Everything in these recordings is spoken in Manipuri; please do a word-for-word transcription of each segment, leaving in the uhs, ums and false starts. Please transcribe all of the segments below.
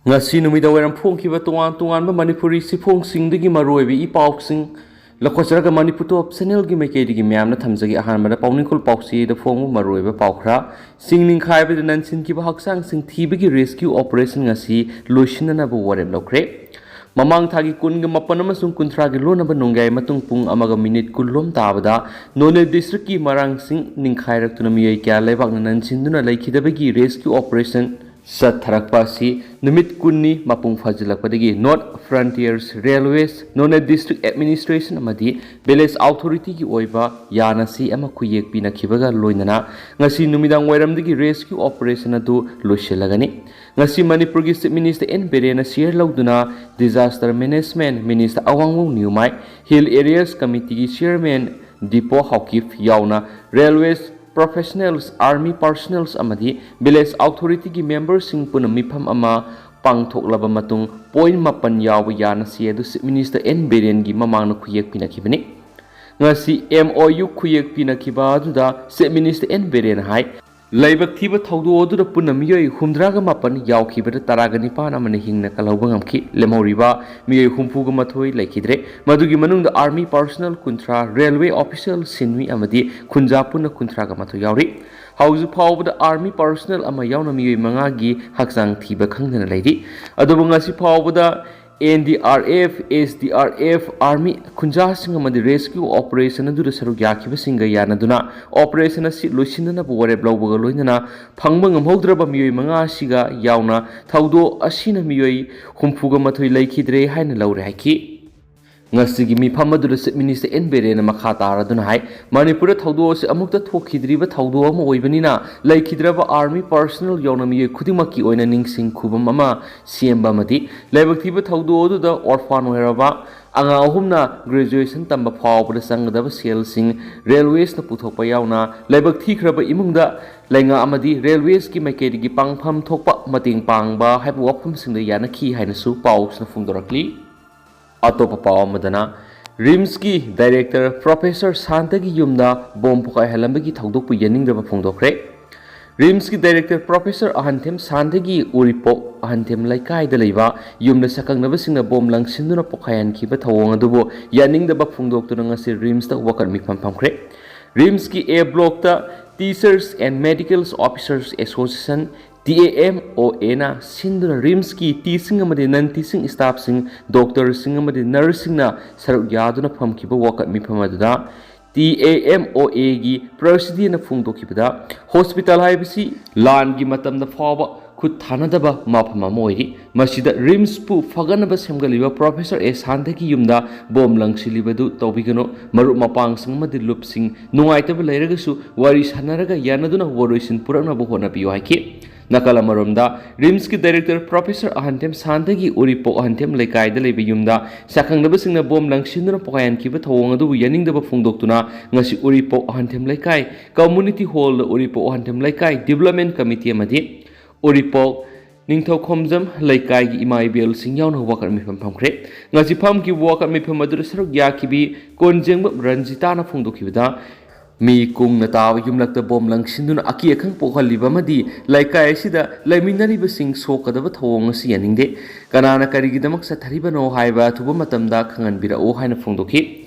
ꯉꯁꯤ ꯅꯨꯃꯤꯗꯥꯡ ꯋꯥꯏꯔꯝ ꯐꯣꯡꯈꯤꯕ ꯇꯣꯉꯥꯟ ꯇꯣꯉꯥꯟꯕ ꯃꯅꯤꯄꯨꯔꯤ ꯁꯤꯐꯣꯡꯁꯤꯡꯗꯒꯤ ꯃꯔꯨꯑꯣꯏꯕ ꯏ ꯄꯥꯎꯁꯤꯡ ꯂꯧꯈꯠꯆꯔꯒ ꯃꯅꯤꯄꯨꯔ ꯇꯣꯞ ꯆꯦꯅꯦꯜꯒꯤ ꯃꯥꯏꯀꯩꯗꯒꯤ ꯃꯌꯥꯝꯅ ꯊꯝꯖꯒꯦ꯫ ꯑꯍꯥꯟꯕꯗ ꯄꯥꯎꯅꯤꯡꯈꯣꯜ ꯄꯥꯎꯆꯦꯗ ꯐꯣꯡꯕ ꯃꯔꯨꯑꯣꯏꯕ ꯄꯥꯎ ꯈꯔ꯫ ꯆꯤꯡ ꯅꯤꯡꯈꯥꯏꯕꯗ ꯅꯟꯁꯤꯟꯈꯤꯕ ꯍꯛꯆꯥꯡꯁꯤꯡ ꯊꯤꯕꯒꯤ rescue operation ꯉꯁꯤ ꯂꯣꯏꯁꯤꯟꯅꯅꯕ ꯋꯥꯔꯦꯞ ꯂꯧꯈ꯭ꯔꯦ꯫ ꯃꯃꯥꯡ ꯊꯥꯒꯤ ꯀꯨꯟꯒ ꯃꯥꯄꯟ ꯑꯃꯁꯨꯡ ꯀꯨꯟꯊ꯭ꯔꯥꯒꯤ ꯂꯣꯟꯅꯕ ꯅꯣꯡꯌꯥꯏ ꯃꯇꯨꯡ ꯄꯨꯡ ꯑꯃꯒ ꯃꯤꯅꯤꯠ ꯀꯨꯟꯂꯣꯝ ꯇꯥꯕꯗ ꯅꯣꯅꯦ district ꯀꯤ ꯃꯔꯥꯡꯁꯤꯡ ꯅꯤꯡꯈꯥꯏꯔꯛꯇꯨꯅ ꯃꯤꯑꯣꯏ ꯀꯌꯥ ꯂꯩꯕꯥꯛꯅ ꯅꯟꯁꯤꯟꯗꯨꯅ ꯂꯩꯈꯤꯗꯕꯒꯤ rescue operation ꯆꯠꯊꯔꯛꯄ ꯑꯁꯤ ꯅꯨꯃꯤꯠ ꯀꯨꯟꯅꯤ ꯃꯄꯨꯡ ꯐꯥꯖꯤꯜꯂꯛꯄꯗꯒꯤ North Frontiers Railways, Noney District Administration ꯑꯃꯗꯤ Village Authority ꯒꯤ ꯑꯣꯏꯕ ꯌꯥꯅꯁꯤ ꯑꯃ ꯈꯨꯌꯦꯛ ꯄꯤꯅꯈꯤꯕꯒ ꯂꯣꯏꯅꯅ ꯉꯁꯤ ꯅꯨꯃꯤꯗꯥꯡ ꯋꯥꯏꯔꯝꯗꯒꯤ rescue operation ꯑꯗꯨ ꯂꯣꯏꯁꯤꯜꯂꯒꯅꯤ꯫ ꯉꯁꯤ ꯃꯅꯤꯄꯨꯔꯒꯤ Chief Minister ꯑꯦꯟ ꯕꯤꯔꯦꯟꯅ share ꯂꯧꯗꯨꯅ Disaster Management Minister ꯑꯋꯥꯡꯕꯝ ꯅ꯭ꯌꯨꯃꯥꯏ, Hill Areas Committee ꯒꯤ Chairman ꯗꯤꯄꯣ ꯍꯥꯎꯀꯤꯞ ꯌꯥꯎꯅ Railways professionals, army personnels ꯑꯃꯗꯤ Village Authority ꯒꯤ member ꯁꯤꯡ ꯄꯨꯟꯅ ꯃꯤꯐꯝ ꯑꯃ ꯄꯥꯡꯊꯣꯛꯂꯕ ꯃꯇꯨꯡ point ꯃꯥꯄꯟ ꯌꯥꯎꯕ ꯌꯥꯅꯁꯤ ꯑꯗꯨ Chief Minister ꯑꯦꯟ ꯕꯤꯔꯦꯟꯒꯤ ꯃꯃꯥꯡꯗ ꯈꯨꯌꯦꯛ ꯄꯤꯅꯈꯤꯕꯅꯤ꯫ ꯉꯁꯤ M O U ꯈꯨꯌꯦꯛ ꯄꯤꯅꯈꯤꯕ ꯑꯗꯨꯗ Chief Minister ꯑꯦꯟ ꯕꯤꯔꯦꯟꯅ ꯍꯥꯏ, ꯂꯥꯏꯕꯛ ꯊꯤꯕ ꯊꯧꯗꯣꯛ ꯑꯗꯨꯗ ꯄꯨꯟꯅ ꯃꯤꯑꯣꯏ ꯍꯨꯝꯗ꯭ꯔꯥꯒ ꯃꯥꯄꯟ ꯌꯥꯎꯈꯤꯕꯗ ꯇꯔꯥꯒ ꯅꯤꯄꯥꯟ ꯑꯃꯅ ꯍꯤꯡꯅ ꯀꯜꯍꯧꯕ ꯉꯝꯈꯤ꯫ ꯂꯦꯝꯍꯧꯔꯤꯕ ꯃꯤꯑꯣꯏ ꯍꯨꯝꯐꯨꯒ ꯃꯥꯊꯣꯏ ꯂꯩꯈꯤꯗ꯭ꯔꯦ꯫ ꯃꯗꯨꯒꯤ ꯃꯅꯨꯡꯗ army personnel ꯀꯨꯟꯊ꯭ꯔꯥ, railway official ꯁꯤꯟꯃꯤ ꯑꯃꯗꯤ ꯈꯨꯟꯖꯥ ꯄꯨꯟꯅ ꯀꯨꯟꯊ꯭ꯔꯥꯒ ꯃꯥꯊꯣꯏ ꯌꯥꯎꯔꯤ꯫ ꯍꯧꯖꯤꯛ ꯐꯥꯎꯕꯗ army personnel ꯑꯃ ꯌꯥꯎꯅ ꯃꯤꯑꯣꯏ ꯃꯉꯥꯒꯤ ꯍꯛꯆꯥꯡ ꯊꯤꯕ ꯈꯪꯗꯅ ꯂꯩꯔꯤ꯫ ꯑꯗꯨꯕꯨ ꯉꯁꯤ ꯐꯥꯎꯕꯗ N D R F, S D R F, army ꯈꯨꯟꯖꯥꯁꯤꯡ ꯑꯃꯗꯤ rescue operation ꯑꯗꯨꯗ ꯁꯔꯨꯛ ꯌꯥꯈꯤꯕꯁꯤꯡꯒ ꯌꯥꯅꯗꯨꯅ operation ꯑꯁꯤ ꯂꯣꯏꯁꯤꯟꯅꯅꯕ ꯋꯥꯔꯦꯞ ꯂꯧꯕꯒ ꯂꯣꯏꯅꯅ ꯐꯪꯕ ꯉꯝꯍꯧꯗ꯭ꯔꯕ ꯃꯤꯑꯣꯏ ꯃꯉꯥ ꯑꯁꯤꯒ ꯌꯥꯎꯅ ꯊꯧꯗꯣꯛ ꯑꯁꯤꯅ ꯃꯤꯑꯣꯏ ꯍꯨꯝꯐꯨꯒ ꯃꯥꯊꯣꯏ ꯂꯩꯈꯤꯗ꯭ꯔꯦ ꯍꯥꯏꯅ ꯂꯧꯔꯦ ꯍꯥꯏꯈꯤ꯫ ꯉꯁꯤꯒꯤ ꯃꯤꯐꯝ ꯑꯗꯨꯗ Chief Minister ꯑꯦꯟ ꯕꯤꯔꯦꯟꯅ ꯃꯈꯥ ꯇꯥꯔꯗꯨꯅ ꯍꯥꯏ, ꯃꯅꯤꯄꯨꯔꯗ ꯊꯧꯗꯣꯛ ꯑꯁꯤ ꯑꯃꯨꯛꯇ ꯊꯣꯛꯈꯤꯗ꯭ꯔꯤꯕ ꯊꯧꯗꯣꯛ ꯑꯃ ꯑꯣꯏꯕꯅꯤꯅ ꯂꯩꯈꯤꯗ꯭ꯔꯕ army personnel ꯌꯥꯎꯅ ꯃꯤꯑꯣꯏ ꯈꯨꯗꯤꯡꯃꯛꯀꯤ ꯑꯣꯏꯅ ꯅꯤꯡꯁꯤꯡ ꯈꯨꯕꯝ ꯑꯃ ꯁꯦꯝꯕ ꯑꯃꯗꯤ ꯂꯥꯏꯕꯛ ꯊꯤꯕ ꯊꯧꯗꯣꯛ ꯑꯗꯨꯗ orphan ꯑꯣꯏꯔꯕ ꯑꯉꯥꯡ ꯑꯍꯨꯝꯅ graduation ꯇꯝꯕ ꯐꯥꯎꯕꯗ ꯆꯪꯒꯗꯕ ꯁꯦꯜꯁꯤꯡ railways ꯅ ꯄꯨꯊꯣꯛꯄ ꯌꯥꯎꯅ ꯂꯥꯏꯕꯛ ꯊꯤꯈ꯭ꯔꯕ ꯏꯃꯨꯡꯗ ꯂꯩꯉꯥꯛ ꯑꯃꯗꯤ railways ꯀꯤ ꯃꯥꯏꯀꯩꯗꯒꯤ ꯄꯥꯡꯐꯝ ꯊꯣꯛꯄ ꯃꯇꯦꯡ ꯄꯥꯡꯕ ꯍꯥꯏꯕ ꯋꯥꯐꯝꯁꯤꯡꯗ ꯌꯥꯅꯈꯤ ꯍꯥꯏꯅꯁꯨ ꯄꯥꯎꯁꯤꯅ ꯐꯣꯡꯗꯣꯔꯛꯂꯤ꯫ ꯑꯇꯣꯞꯄ ꯄꯥꯎ ꯑꯃꯗꯅ, RIMS ꯀꯤ director Professor ꯁꯥꯟꯇꯒꯤ ꯌꯨꯝꯗ bomb ꯄꯣꯈꯥꯏꯍꯜꯂꯝꯕꯒꯤ ꯊꯧꯗꯣꯛꯄꯨ ꯌꯥꯅꯤꯡꯗꯕ ꯐꯣꯡꯗꯣꯛꯈ꯭ꯔꯦ꯫ ꯔꯤꯝꯁꯀꯤ ꯗꯥꯏꯔꯦꯛꯇꯔ ꯄ꯭ꯔꯣꯐꯦꯁꯔ ꯑꯍꯟꯊꯦꯝ ꯁꯥꯟꯗꯒꯤ ꯎꯔꯤꯄꯣꯛ ꯑꯍꯟꯊꯦꯝ ꯂꯩꯀꯥꯏꯗ ꯂꯩꯕ ꯌꯨꯝꯗ ꯁꯛꯈꯪꯅꯕꯁꯤꯡꯅ ꯕꯣꯝ ꯂꯪꯁꯤꯟꯗꯨꯅ ꯄꯣꯈꯥꯏꯍꯟꯈꯤꯕ ꯊꯧꯑꯣꯡ ꯑꯗꯨꯕꯨ ꯌꯥꯅꯤꯡꯗꯕ ꯐꯣꯡꯗꯣꯛꯇꯨꯅ ꯉꯁꯤ ꯔꯤꯝꯁꯇ ꯋꯥꯀꯠ ꯃꯤꯐꯝ ꯐꯝꯈ꯭ꯔꯦ꯫ ꯔꯤꯝꯁꯀꯤ A blockꯇ Teachers and Medical Officers Association, T A M O Aꯅ ꯁꯤꯟꯗꯨꯅ ꯔꯤꯝꯁꯀꯤ ꯇꯤꯁꯤꯡ ꯑꯃꯗꯤ ꯅꯟ ꯇꯤꯁꯤꯡ ꯁ꯭ꯇꯥꯐꯁꯤꯡ, ꯗꯣꯛꯇꯔꯁꯤꯡ ꯑꯃꯗꯤ ꯅꯔꯁꯁꯤꯡꯅ ꯁꯔꯨꯛ ꯌꯥꯗꯨꯅ ꯐꯝꯈꯤꯕ ꯋꯥꯀꯠ ꯃꯤꯐꯝ ꯑꯗꯨꯗ T A M O Aꯒꯤ ꯄ꯭ꯔꯁꯤꯗꯦꯟꯅ ꯐꯣꯡꯗꯣꯛꯈꯤꯕꯗ, ꯍꯣꯁꯄꯤꯇꯥꯜ ꯍꯥꯏꯕꯁꯤ ꯂꯥꯟꯒꯤ ꯃꯇꯝꯗ ꯐꯥꯎꯕ ꯈꯨꯠ ꯊꯥꯅꯗꯕ ꯃꯐꯝ ꯑꯃ ꯑꯣꯏꯔꯤ꯫ ꯃꯁꯤꯗ ꯔꯤꯝꯁꯄꯨ ꯐꯒꯠꯅꯕ ꯁꯦꯝꯒꯠꯂꯤꯕ ꯄ꯭ꯔꯣꯐꯦꯁꯔ ꯑꯦ ꯁꯥꯟꯗꯒꯤ ꯌꯨꯝꯗ ꯕꯣꯝ ꯂꯪꯁꯤꯜꯂꯤꯕꯗꯨ ꯇꯧꯕꯤꯒꯅꯨ꯫ ꯃꯔꯨꯞ ꯃꯄꯥꯡꯁꯤꯡ ꯑꯃꯗꯤ ꯂꯨꯞꯁꯤꯡ ꯅꯨꯡꯉꯥꯏꯇꯕ ꯂꯩꯔꯒꯁꯨ ꯋꯥꯔꯤ ꯁꯥꯟꯅꯔꯒ ꯌꯥꯅꯗꯨꯅ ꯋꯥꯔꯣꯏꯁꯤꯟ ꯄꯨꯔꯛꯅꯕ ꯍꯣꯠꯅꯕꯤꯌꯨ ꯍꯥꯏꯈꯤ꯫ ꯅꯥꯀꯜ ꯑꯃꯔꯣꯝꯗ, ꯔꯤꯝꯁꯀꯤ ꯗꯥꯏꯔꯦꯛꯇꯔ ꯄ꯭ꯔꯣꯐꯦꯁꯔ ꯑꯍꯟꯊꯦꯝ ꯁꯥꯟꯗꯒꯤ ꯎꯔꯤꯄꯣꯛ ꯑꯍꯟꯊꯦꯝ ꯂꯩꯀꯥꯏꯗ ꯂꯩꯕ ꯌꯨꯝꯗ ꯁꯛꯈꯪꯅꯕꯁꯤꯡꯅ ꯕꯣꯝ ꯂꯪꯁꯤꯟꯗꯨꯅ ꯄꯣꯈꯥꯏꯍꯟꯈꯤꯕ ꯊꯧꯑꯣꯡ ꯑꯗꯨꯕꯨ ꯌꯥꯅꯤꯡꯗꯕ ꯐꯣꯡꯗꯣꯛꯇꯨꯅ ꯉꯁꯤ ꯎꯔꯤꯄꯣꯛ ꯑꯍꯟꯊꯦꯝ ꯂꯩꯀꯥꯏ ꯀꯝꯃꯨꯅꯤꯇꯤ ꯍꯣꯜꯗ ꯎꯔꯤꯄꯣꯛ ꯑꯍꯟꯊꯦꯝ ꯂꯩꯀꯥꯏ ꯗꯤꯕꯂꯞꯃꯦꯟ ꯀꯃꯤꯇꯤ ꯑꯃꯗꯤ ꯎꯔꯤꯄꯣꯛ ꯅꯤꯡꯊꯧꯈꯣꯝꯖꯝ ꯂꯩꯀꯥꯏꯒꯤ ꯏꯃꯥ ꯏꯕꯦꯜꯁꯤꯡ ꯌꯥꯎꯅ ꯋꯥꯀꯠ ꯃꯤꯐꯝ ꯐꯝꯈ꯭ꯔꯦ꯫ ꯉꯁꯤ ꯐꯝꯈꯤꯕ ꯋꯥꯀꯠ ꯃꯤꯐꯝ ꯑꯗꯨꯗ ꯁꯔꯨꯛ ꯌꯥꯈꯤꯕꯤ ꯀꯣꯟꯖꯦꯡꯕꯝ ꯔꯟꯖꯤꯇꯥꯅ ꯐꯣꯡꯗꯣꯛꯈꯤꯕꯗ, ꯃꯤ ꯀꯨꯡꯅ ꯇꯥꯕ ꯌꯨꯝꯂꯛꯇ ꯕꯣꯝ ꯂꯪꯁꯤꯟꯗꯨꯅ ꯑꯀꯤ ꯑꯈꯪ ꯄꯣꯛꯍꯜꯂꯤꯕ ꯑꯃꯗꯤ ꯂꯩꯀꯥꯏ ꯑꯁꯤꯗ ꯂꯩꯃꯤꯟꯅꯔꯤꯕꯁꯤꯡ ꯁꯣꯛꯀꯗꯕ ꯊꯧꯑꯣꯡ ꯑꯁꯤ ꯌꯥꯅꯤꯡꯗꯦ꯫ ꯀꯅꯥꯅ ꯀꯔꯤꯒꯤꯗꯃꯛ ꯆꯠꯊꯔꯤꯕꯅꯣ ꯍꯥꯏꯕ ꯑꯊꯨꯕ ꯃꯇꯝꯗ ꯈꯪꯍꯟꯕꯤꯔꯛꯎ ꯍꯥꯏꯅ ꯐꯣꯡꯗꯣꯛꯈꯤ꯫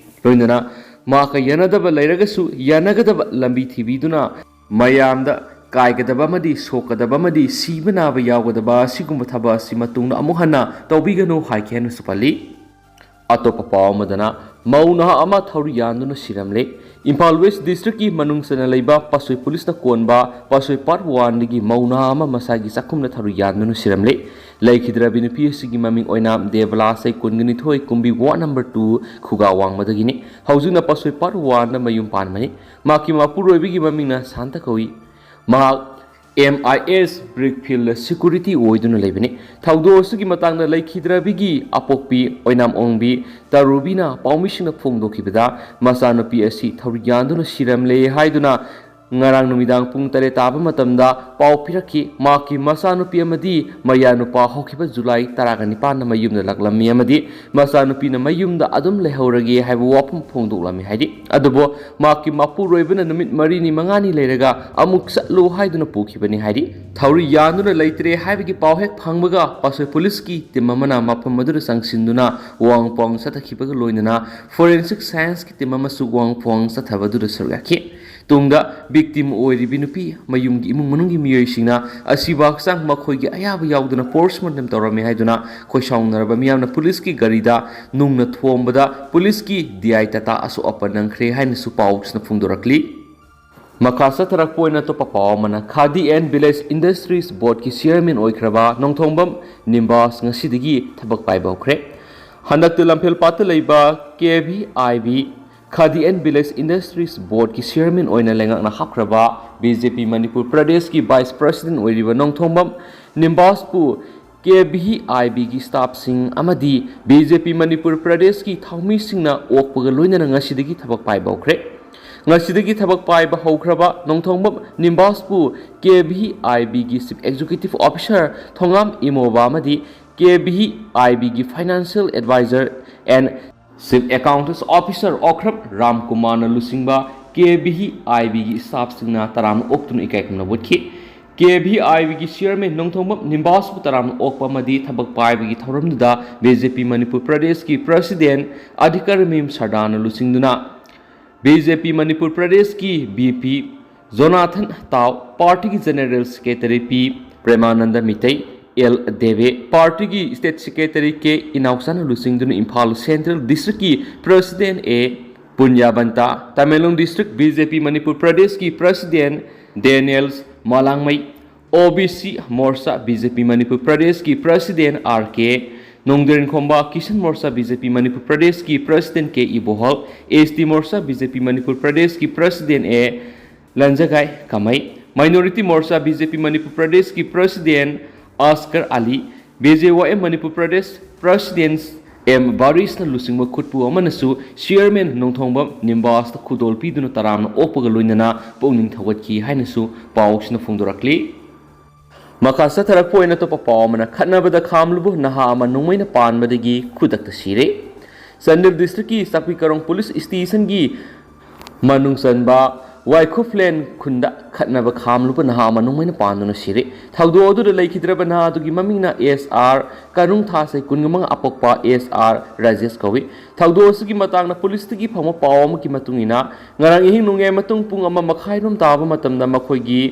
ꯂꯣꯏꯅꯅ ꯃꯍꯥꯛꯀ ꯌꯥꯅꯗꯕ ꯂꯩꯔꯒꯁꯨ ꯌꯥꯅꯒꯗꯕ ꯂꯝꯕꯤ ꯊꯤꯕꯤꯗꯨꯅ ꯃꯌꯥꯝꯗ ꯀꯥꯏꯒꯗꯕ ꯑꯃꯗꯤ ꯁꯣꯛꯀꯗꯕ ꯑꯃꯗꯤ ꯁꯤꯕ ꯅꯥꯕ ꯌꯥꯎꯒꯗꯕ ꯑꯁꯤꯒꯨꯝꯕ ꯊꯕꯛ ꯑꯁꯤ ꯃꯇꯨꯡꯗ ꯑꯃꯨꯛ ꯍꯟꯅ ꯇꯧꯕꯤꯒꯅꯨ ꯍꯥꯏꯈꯤ ꯍꯥꯏꯅꯁꯨ ꯄꯜꯂꯤ꯫ ꯑꯇꯣꯞꯄ ꯄꯥꯎ ꯑꯃꯗꯅ, ꯃꯧ ꯅꯍꯥ ꯑꯃ ꯊꯧꯔꯤ ꯌꯥꯟꯗꯨꯅ ꯁꯤꯔꯝꯂꯦ꯫ ꯏꯝꯐꯥꯜ ꯋꯦꯁ ꯗꯤꯁꯇ꯭ꯔꯤꯛꯀꯤ ꯃꯅꯨꯡ ꯆꯟꯅ ꯂꯩꯕ ꯄꯥꯁꯣꯏ ꯄꯨꯂꯤꯁꯅ ꯀꯣꯟꯕ ꯄꯥꯁꯣꯏ ꯄꯥꯔꯠ ꯋꯥꯟꯗꯒꯤ ꯃꯧ ꯅꯍꯥ ꯑꯃ ꯃꯁꯥꯒꯤ ꯆꯥꯛꯈꯨꯝꯗ ꯊꯧꯔꯤ ꯌꯥꯟꯗꯨꯅ ꯁꯤꯔꯝꯂꯦ꯫ ꯂꯩꯈꯤꯗ꯭ꯔꯕꯤ ꯅꯨꯄꯤ ꯑꯁꯤꯒꯤ ꯃꯃꯤꯡ ꯑꯣꯏꯅꯥꯝ ꯗꯦꯕꯂꯥ, ꯆꯍꯤ ꯀꯨꯟꯒ ꯅꯤꯊꯣꯏ, ꯀꯨꯝꯕꯤ ꯋꯥꯔꯗ ꯅꯝꯕꯔ ꯇꯨ, ꯈꯨꯒꯥ ꯋꯥꯡꯃꯗꯒꯤꯅꯤ꯫ ꯍꯧꯖꯤꯛꯅ ꯄꯥꯁꯣꯏ ꯄꯥꯔꯠ ꯋꯥꯟꯗ ꯃꯌꯨꯝ ꯄꯥꯟꯕꯅꯤ꯫ ꯃꯍꯥꯛꯀꯤ ꯃꯄꯨꯔꯣꯏꯕꯒꯤ ꯃꯃꯤꯡꯅ ꯁꯥꯟꯇ ꯀꯧꯏ꯫ ꯃꯍꯥꯛ M I S brick field security ꯑꯣꯏꯗꯨꯅ ꯂꯩꯕꯅꯤ꯫ ꯊꯧꯗꯣꯛ ꯑꯁꯤꯒꯤ ꯃꯇꯥꯡꯗ ꯂꯩꯈꯤꯗ꯭ꯔꯕꯤꯒꯤ ꯑꯄꯣꯛꯄꯤ ꯑꯣꯏꯅꯥꯝ ꯑꯣꯡꯕꯤ ꯇꯔꯨꯕꯤꯅ ꯄꯥꯎꯃꯤꯁꯤꯡꯅ ꯐꯣꯡꯗꯣꯛꯈꯤꯕꯗ, ꯃꯆꯥꯅꯨꯄꯤ ꯑꯁꯤ ꯊꯧꯔꯤ ꯌꯥꯟꯗꯨꯅ ꯁꯤꯔꯝꯂꯦ ꯍꯥꯏꯗꯨꯅ ꯉꯔꯥꯡ ꯅꯨꯃꯤꯗꯥꯡ ꯄꯨꯡ ꯇꯔꯦꯠ ꯇꯥꯕ ꯃꯇꯝꯗ ꯄꯥꯎ ꯄꯤꯔꯛꯈꯤ, ꯃꯍꯥꯛꯀꯤ ꯃꯆꯥꯅꯨꯄꯤ ꯑꯃꯗꯤ ꯃꯌꯥꯅꯨꯄꯥ ꯍꯧꯈꯤꯕ ꯖꯨꯂꯥꯏ ꯇꯔꯥꯒ ꯅꯤꯄꯥꯟꯗ ꯃꯌꯨꯝꯗ ꯂꯥꯛꯂꯝꯃꯤ ꯑꯃꯗꯤ ꯃꯆꯥꯅꯨꯄꯤꯅ ꯃꯌꯨꯝꯗ ꯑꯗꯨꯝ ꯂꯩꯍꯧꯔꯒꯦ ꯍꯥꯏꯕ ꯋꯥꯐꯝ ꯐꯣꯡꯗꯣꯛꯂꯝꯃꯤ ꯍꯥꯏꯔꯤ꯫ ꯑꯗꯨꯕꯨ ꯃꯍꯥꯛꯀꯤ ꯃꯄꯨꯔꯣꯏꯕꯅ ꯅꯨꯃꯤꯠ ꯃꯔꯤꯅꯤ ꯃꯉꯥꯅꯤ ꯂꯩꯔꯒ ꯑꯃꯨꯛ ꯆꯠꯂꯨ ꯍꯥꯏꯗꯨꯅ ꯄꯨꯈꯤꯕꯅꯤ ꯍꯥꯏꯔꯤ꯫ ꯊꯧꯔꯤ ꯌꯥꯟꯗꯨꯅ ꯂꯩꯇ꯭ꯔꯦ ꯍꯥꯏꯕꯒꯤ ꯄꯥꯎ ꯍꯦꯛ ꯐꯪꯕꯒ ꯄꯥꯁꯣꯏ ꯄꯨꯂꯤꯁꯀꯤ ꯇꯤꯝ ꯑꯃꯅ ꯃꯐꯝ ꯑꯗꯨꯗ ꯆꯪꯁꯤꯟꯗꯨꯅ ꯋꯥꯡ ꯄꯥꯎ ꯆꯠꯊꯈꯤꯕꯒ ꯂꯣꯏꯅꯅ ꯐꯣꯔꯦꯟꯁꯤꯛ ꯁꯥꯏꯟꯁꯀꯤ ꯇꯤꯝ ꯑꯃꯁꯨ ꯋꯥꯡ ꯄꯥꯎ ꯆꯠꯊꯕ ꯑꯗꯨꯗ ꯁꯔꯨꯛ ꯌꯥꯈꯤ꯫ ꯇꯨꯡꯗ ꯚꯤꯛꯇꯤꯝ ꯑꯣꯏꯔꯤꯕꯤ ꯅꯨꯄꯤ ꯃꯌꯨꯝꯒꯤ ꯏꯃꯨꯡ ꯃꯅꯨꯡꯒꯤ ꯃꯤꯑꯣꯏꯁꯤꯡꯅ ꯑꯁꯤꯕ ꯍꯛꯆꯥꯡ ꯃꯈꯣꯏꯒꯤ ꯑꯌꯥꯕ ꯌꯥꯎꯗꯅ ꯄꯣꯁꯃꯣꯔꯇꯦꯝ ꯇꯧꯔꯝꯃꯤ ꯍꯥꯏꯗꯨꯅ ꯈꯣꯏꯁꯥꯎꯅꯔꯕ ꯃꯤꯌꯥꯝꯅ ꯄꯨꯂꯤꯁꯀꯤ ꯒꯥꯔꯤꯗ ꯅꯨꯡꯅ ꯊꯣꯝꯕꯗ ꯄꯨꯂꯤꯁꯀꯤ ꯗꯤ ꯑꯥꯏ ꯇꯥꯇꯥ ꯑꯁꯣꯛ ꯑꯄꯟ ꯅꯪꯈ꯭ꯔꯦ ꯍꯥꯏꯅꯁꯨ ꯄꯥꯎꯁꯤꯅ ꯐꯣꯡꯗꯣꯔꯛꯂꯤ꯫ ꯃꯈꯥ ꯆꯠꯊꯔꯛꯄ ꯑꯣꯏꯅ ꯑꯇꯣꯞꯄ ꯄꯥꯎ ꯑꯃꯅ, ꯈꯥꯗꯤ ꯑꯦꯟ ꯚꯤꯂꯦꯖ ꯏꯟꯗꯁꯇ꯭ꯔꯤꯁ ꯕꯣꯔꯗꯀꯤ ꯆꯤꯌꯔꯃꯦꯟ ꯑꯣꯏꯈ꯭ꯔꯕ ꯅꯣꯡꯊꯣꯡꯕꯝ ꯅꯤꯝꯕꯥꯁ ꯉꯁꯤꯗꯒꯤ ꯊꯕꯛ ꯄꯥꯏꯕ ꯍꯧꯈ꯭ꯔꯦ꯫ ꯍꯟꯗꯛꯇ ꯂꯝꯐꯦꯜꯄꯥꯠꯇ ꯂꯩꯕ K V I B Khadi and village industries ꯕꯣꯔꯗꯀꯤ ꯆꯤꯌꯔꯃꯦꯟ ꯑꯣꯏꯅ ꯂꯩꯉꯥꯛꯅ ꯍꯥꯞꯈ꯭ꯔꯕ ꯕꯤ ꯖꯦ ꯄꯤ ꯃꯅꯤꯄꯨꯔ ꯄ꯭ꯔꯗꯦꯁꯀꯤ ꯚꯥꯏꯁ ꯄ꯭ꯔꯁꯤꯗꯦꯟ ꯑꯣꯏꯔꯤꯕ ꯅꯣꯡꯊꯣꯡꯕꯝ ꯅꯤꯝꯕꯥꯁꯄꯨ ꯀꯦ ꯚꯤ ꯑꯥꯏ ꯕꯤꯒꯤ ꯁ꯭ꯇꯥꯐꯁꯤꯡ ꯑꯃꯗꯤ ꯕꯤ ꯖꯦ ꯄꯤ ꯃꯅꯤꯄꯨꯔ ꯄ꯭ꯔꯗꯦꯁꯀꯤ ꯊꯧꯃꯤꯁꯤꯡꯅ ꯑꯣꯛꯄꯒ ꯂꯣꯏꯅꯅ ꯉꯁꯤꯗꯒꯤ ꯊꯕꯛ ꯄꯥꯏꯕ ꯍꯧꯈ꯭ꯔꯦ꯫ ꯉꯁꯤꯗꯒꯤ ꯊꯕꯛ ꯄꯥꯏꯕ ꯍꯧꯈ꯭ꯔꯕ ꯅꯣꯡꯊꯣꯡꯕꯝ ꯅꯤꯝꯕꯥꯁꯄꯨ ꯀꯦ ꯚꯤ ꯑꯥꯏ ꯕꯤꯒꯤ chief executive officer Thongam Imoba ꯑꯃꯗꯤ ꯀꯦ ꯚꯤ ꯑꯥꯏ ꯕꯤꯒꯤ financial adviser and chief accounts officer Okram ꯔꯥꯝꯀꯨꯃꯥꯔꯅ ꯂꯨꯆꯤꯡꯕ ꯀꯦ ꯚꯤ ꯑꯥꯏ ꯕꯤꯒꯤ ꯁ꯭ꯇꯥꯐꯁꯤꯡꯅ ꯇꯔꯥꯝꯅ ꯑꯣꯛꯇꯨꯅ ꯏꯀꯥꯏ ꯈꯨꯝꯅꯕ ꯎꯠꯈꯤ꯫ ꯀꯦ ꯚꯤ ꯑꯥꯏ ꯕꯤꯒꯤ ꯆꯤꯌꯔꯃꯦꯟ ꯅꯣꯡꯊꯣꯡꯕꯝ ꯅꯤꯝꯕꯥꯁꯄꯨ ꯇꯔꯥꯝꯅ ꯑꯣꯛꯄ ꯑꯃꯗꯤ ꯊꯕꯛ ꯄꯥꯏꯕꯒꯤ ꯊꯧꯔꯝꯗꯨꯗ ꯕꯤ ꯖꯦ ꯄꯤ ꯃꯅꯤꯄꯨꯔ ꯄ꯭ꯔꯗꯦꯁꯀꯤ ꯄ꯭ꯔꯁꯤꯗꯦꯟ ꯑꯙꯤꯀꯔꯃꯤꯝ ꯁꯔꯗꯥꯅ ꯂꯨꯆꯤꯡꯗꯨꯅ ꯕꯤ ꯖꯦ ꯄꯤ ꯃꯅꯤꯄꯨꯔ ꯄ꯭ꯔꯗꯦꯁꯀꯤ ꯚꯤ ꯄꯤ ꯖꯣꯅꯥꯊꯟ ꯇꯥꯎ, ꯄꯥꯔꯇꯤꯒꯤ ꯖꯦꯅꯔꯦꯜ ꯁꯦꯀ꯭ꯔꯦꯇꯔꯤ ꯄꯤ ꯄ꯭ꯔꯦꯃꯥꯅꯟꯗ ꯃꯤꯇꯩ, ꯑꯦꯜ ꯗꯦꯕꯦ, ꯄꯥꯔꯇꯤꯒꯤ ꯁ꯭ꯇꯦꯠ ꯁꯦꯀ꯭ꯔꯦꯇꯔꯤ ꯀꯦ ꯏꯅꯥꯎꯆꯥꯅ ꯂꯨꯆꯤꯡꯗꯨꯅ ꯏꯝꯐꯥꯜ ꯁꯦꯟꯇ꯭ꯔꯦꯜ ꯗꯤꯁꯇ꯭ꯔꯤꯛꯀꯤ ꯄ꯭ꯔꯁꯤꯗꯦꯟ ꯑꯦ ꯄꯨꯟꯌꯥꯕꯟꯇꯥ, Tamenglong district B J P Manipur ꯄ꯭ꯔꯗꯦꯁꯀꯤ ꯄ꯭ꯔꯁꯤꯗꯦꯟ ꯗꯦꯅꯤꯌꯦꯜ ꯃꯂꯥꯡꯃꯩ, ꯑꯣ B C ꯃꯣꯔꯆꯥ B J P Manipur ꯄ꯭ꯔꯗꯦꯁꯀꯤ ꯄ꯭ꯔꯁꯤꯗꯦꯟ ꯑꯥꯔ ꯀꯦ Nongdrenkhomba, Kisan ꯃꯣꯔꯆꯥ B J P Manipur ꯄ꯭ꯔꯗꯦꯁꯀꯤ ꯄ꯭ꯔꯁꯤꯗꯦꯟ ꯀꯦ ꯏꯕꯣꯍꯜ, ꯑꯦꯁ T ꯃꯣꯔꯆꯥ B J P Manipur ꯄ꯭ꯔꯗꯦꯁꯀꯤ ꯄ꯭ꯔꯁꯤꯗꯦꯟ ꯑꯦ ꯂꯟꯖꯒꯥꯏ ꯀꯃꯩ, minority ꯃꯣꯔꯆꯥ B J P Manipur ꯄ꯭ꯔꯗꯦꯁꯀꯤ president Askar Ali, B J Y M Manipur Pradesh president M ꯕꯥꯔꯤꯁꯅ ꯂꯨꯆꯤꯡꯕ ꯈꯨꯠꯄꯨ ꯑꯃꯅꯁꯨ ꯆꯤꯌꯔꯃꯦꯟ ꯅꯣꯡꯊꯣꯡꯕꯝ ꯅꯤꯝꯕꯥꯁꯇ ꯈꯨꯗꯣꯜ ꯄꯤꯗꯨꯅ ꯇꯔꯥꯝꯅ ꯑꯣꯛꯄꯒ ꯂꯣꯏꯅꯅ ꯄꯨꯛꯅꯤꯡ ꯊꯧꯒꯠꯈꯤ ꯍꯥꯏꯅꯁꯨ ꯄꯥꯎꯁꯤꯅ ꯐꯣꯡꯗꯣꯔꯛꯂꯤ꯫ ꯃꯈꯥ ꯆꯠꯊꯔꯛꯄ ꯑꯣꯏꯅ ꯑꯇꯣꯞꯄ ꯄꯥꯎ ꯑꯃꯅ, ꯈꯠꯅꯕꯗ ꯈꯥꯝꯂꯨꯕ ꯅꯍꯥ ꯑꯃ ꯅꯣꯡꯃꯩꯅ ꯄꯥꯟꯕꯗꯒꯤ ꯈꯨꯗꯛꯇ ꯁꯤꯔꯦ꯫ ꯆꯥꯟꯗꯦꯜ ꯗꯤꯁꯇ꯭ꯔꯤꯛꯀꯤ ꯆꯥꯛꯄꯤ ꯀꯥꯔꯣꯡ ꯄꯨꯂꯤꯁ ꯁ꯭ꯇꯦꯁꯟꯒꯤ ꯃꯅꯨꯡ ꯆꯟꯕ ꯋꯥꯏꯈꯨꯞꯂꯦꯟ ꯈꯨꯟꯗ ꯈꯠꯅꯕ ꯈꯥꯝꯂꯨꯕ ꯅꯍꯥ ꯑꯃ ꯅꯣꯡꯃꯩꯅ ꯄꯥꯟꯗꯨꯅ ꯁꯤꯔꯦ꯫ ꯊꯧꯗꯣꯛ ꯑꯗꯨꯗ ꯂꯩꯈꯤꯗ꯭ꯔꯕ ꯅꯍꯥ ꯑꯗꯨꯒꯤ ꯃꯃꯤꯡꯅ ꯑꯦꯁ ꯑꯥꯔ ꯀꯥꯔꯨꯡꯊꯥ, ꯆꯍꯤ ꯀꯨꯟꯃꯉꯥ ꯑꯄꯣꯛꯄ ꯑꯦꯁ ꯑꯥꯔ ꯔꯥꯖꯦꯁ ꯀꯧꯏ꯫ ꯊꯧꯗꯣꯛ ꯑꯁꯤꯒꯤ ꯃꯇꯥꯡꯗ ꯄꯨꯂꯤꯁꯇꯒꯤ ꯐꯪꯕ ꯄꯥꯎ ꯑꯃꯒꯤ ꯃꯇꯨꯡ ꯏꯟꯅ, ꯉꯔꯥꯡ ꯑꯍꯤꯡ ꯅꯣꯡꯌꯥꯏ ꯃꯇꯨꯡ ꯄꯨꯡ ꯑꯃ ꯃꯈꯥꯏ ꯔꯣꯝ ꯇꯥꯕ ꯃꯇꯝꯗ ꯃꯈꯣꯏꯒꯤ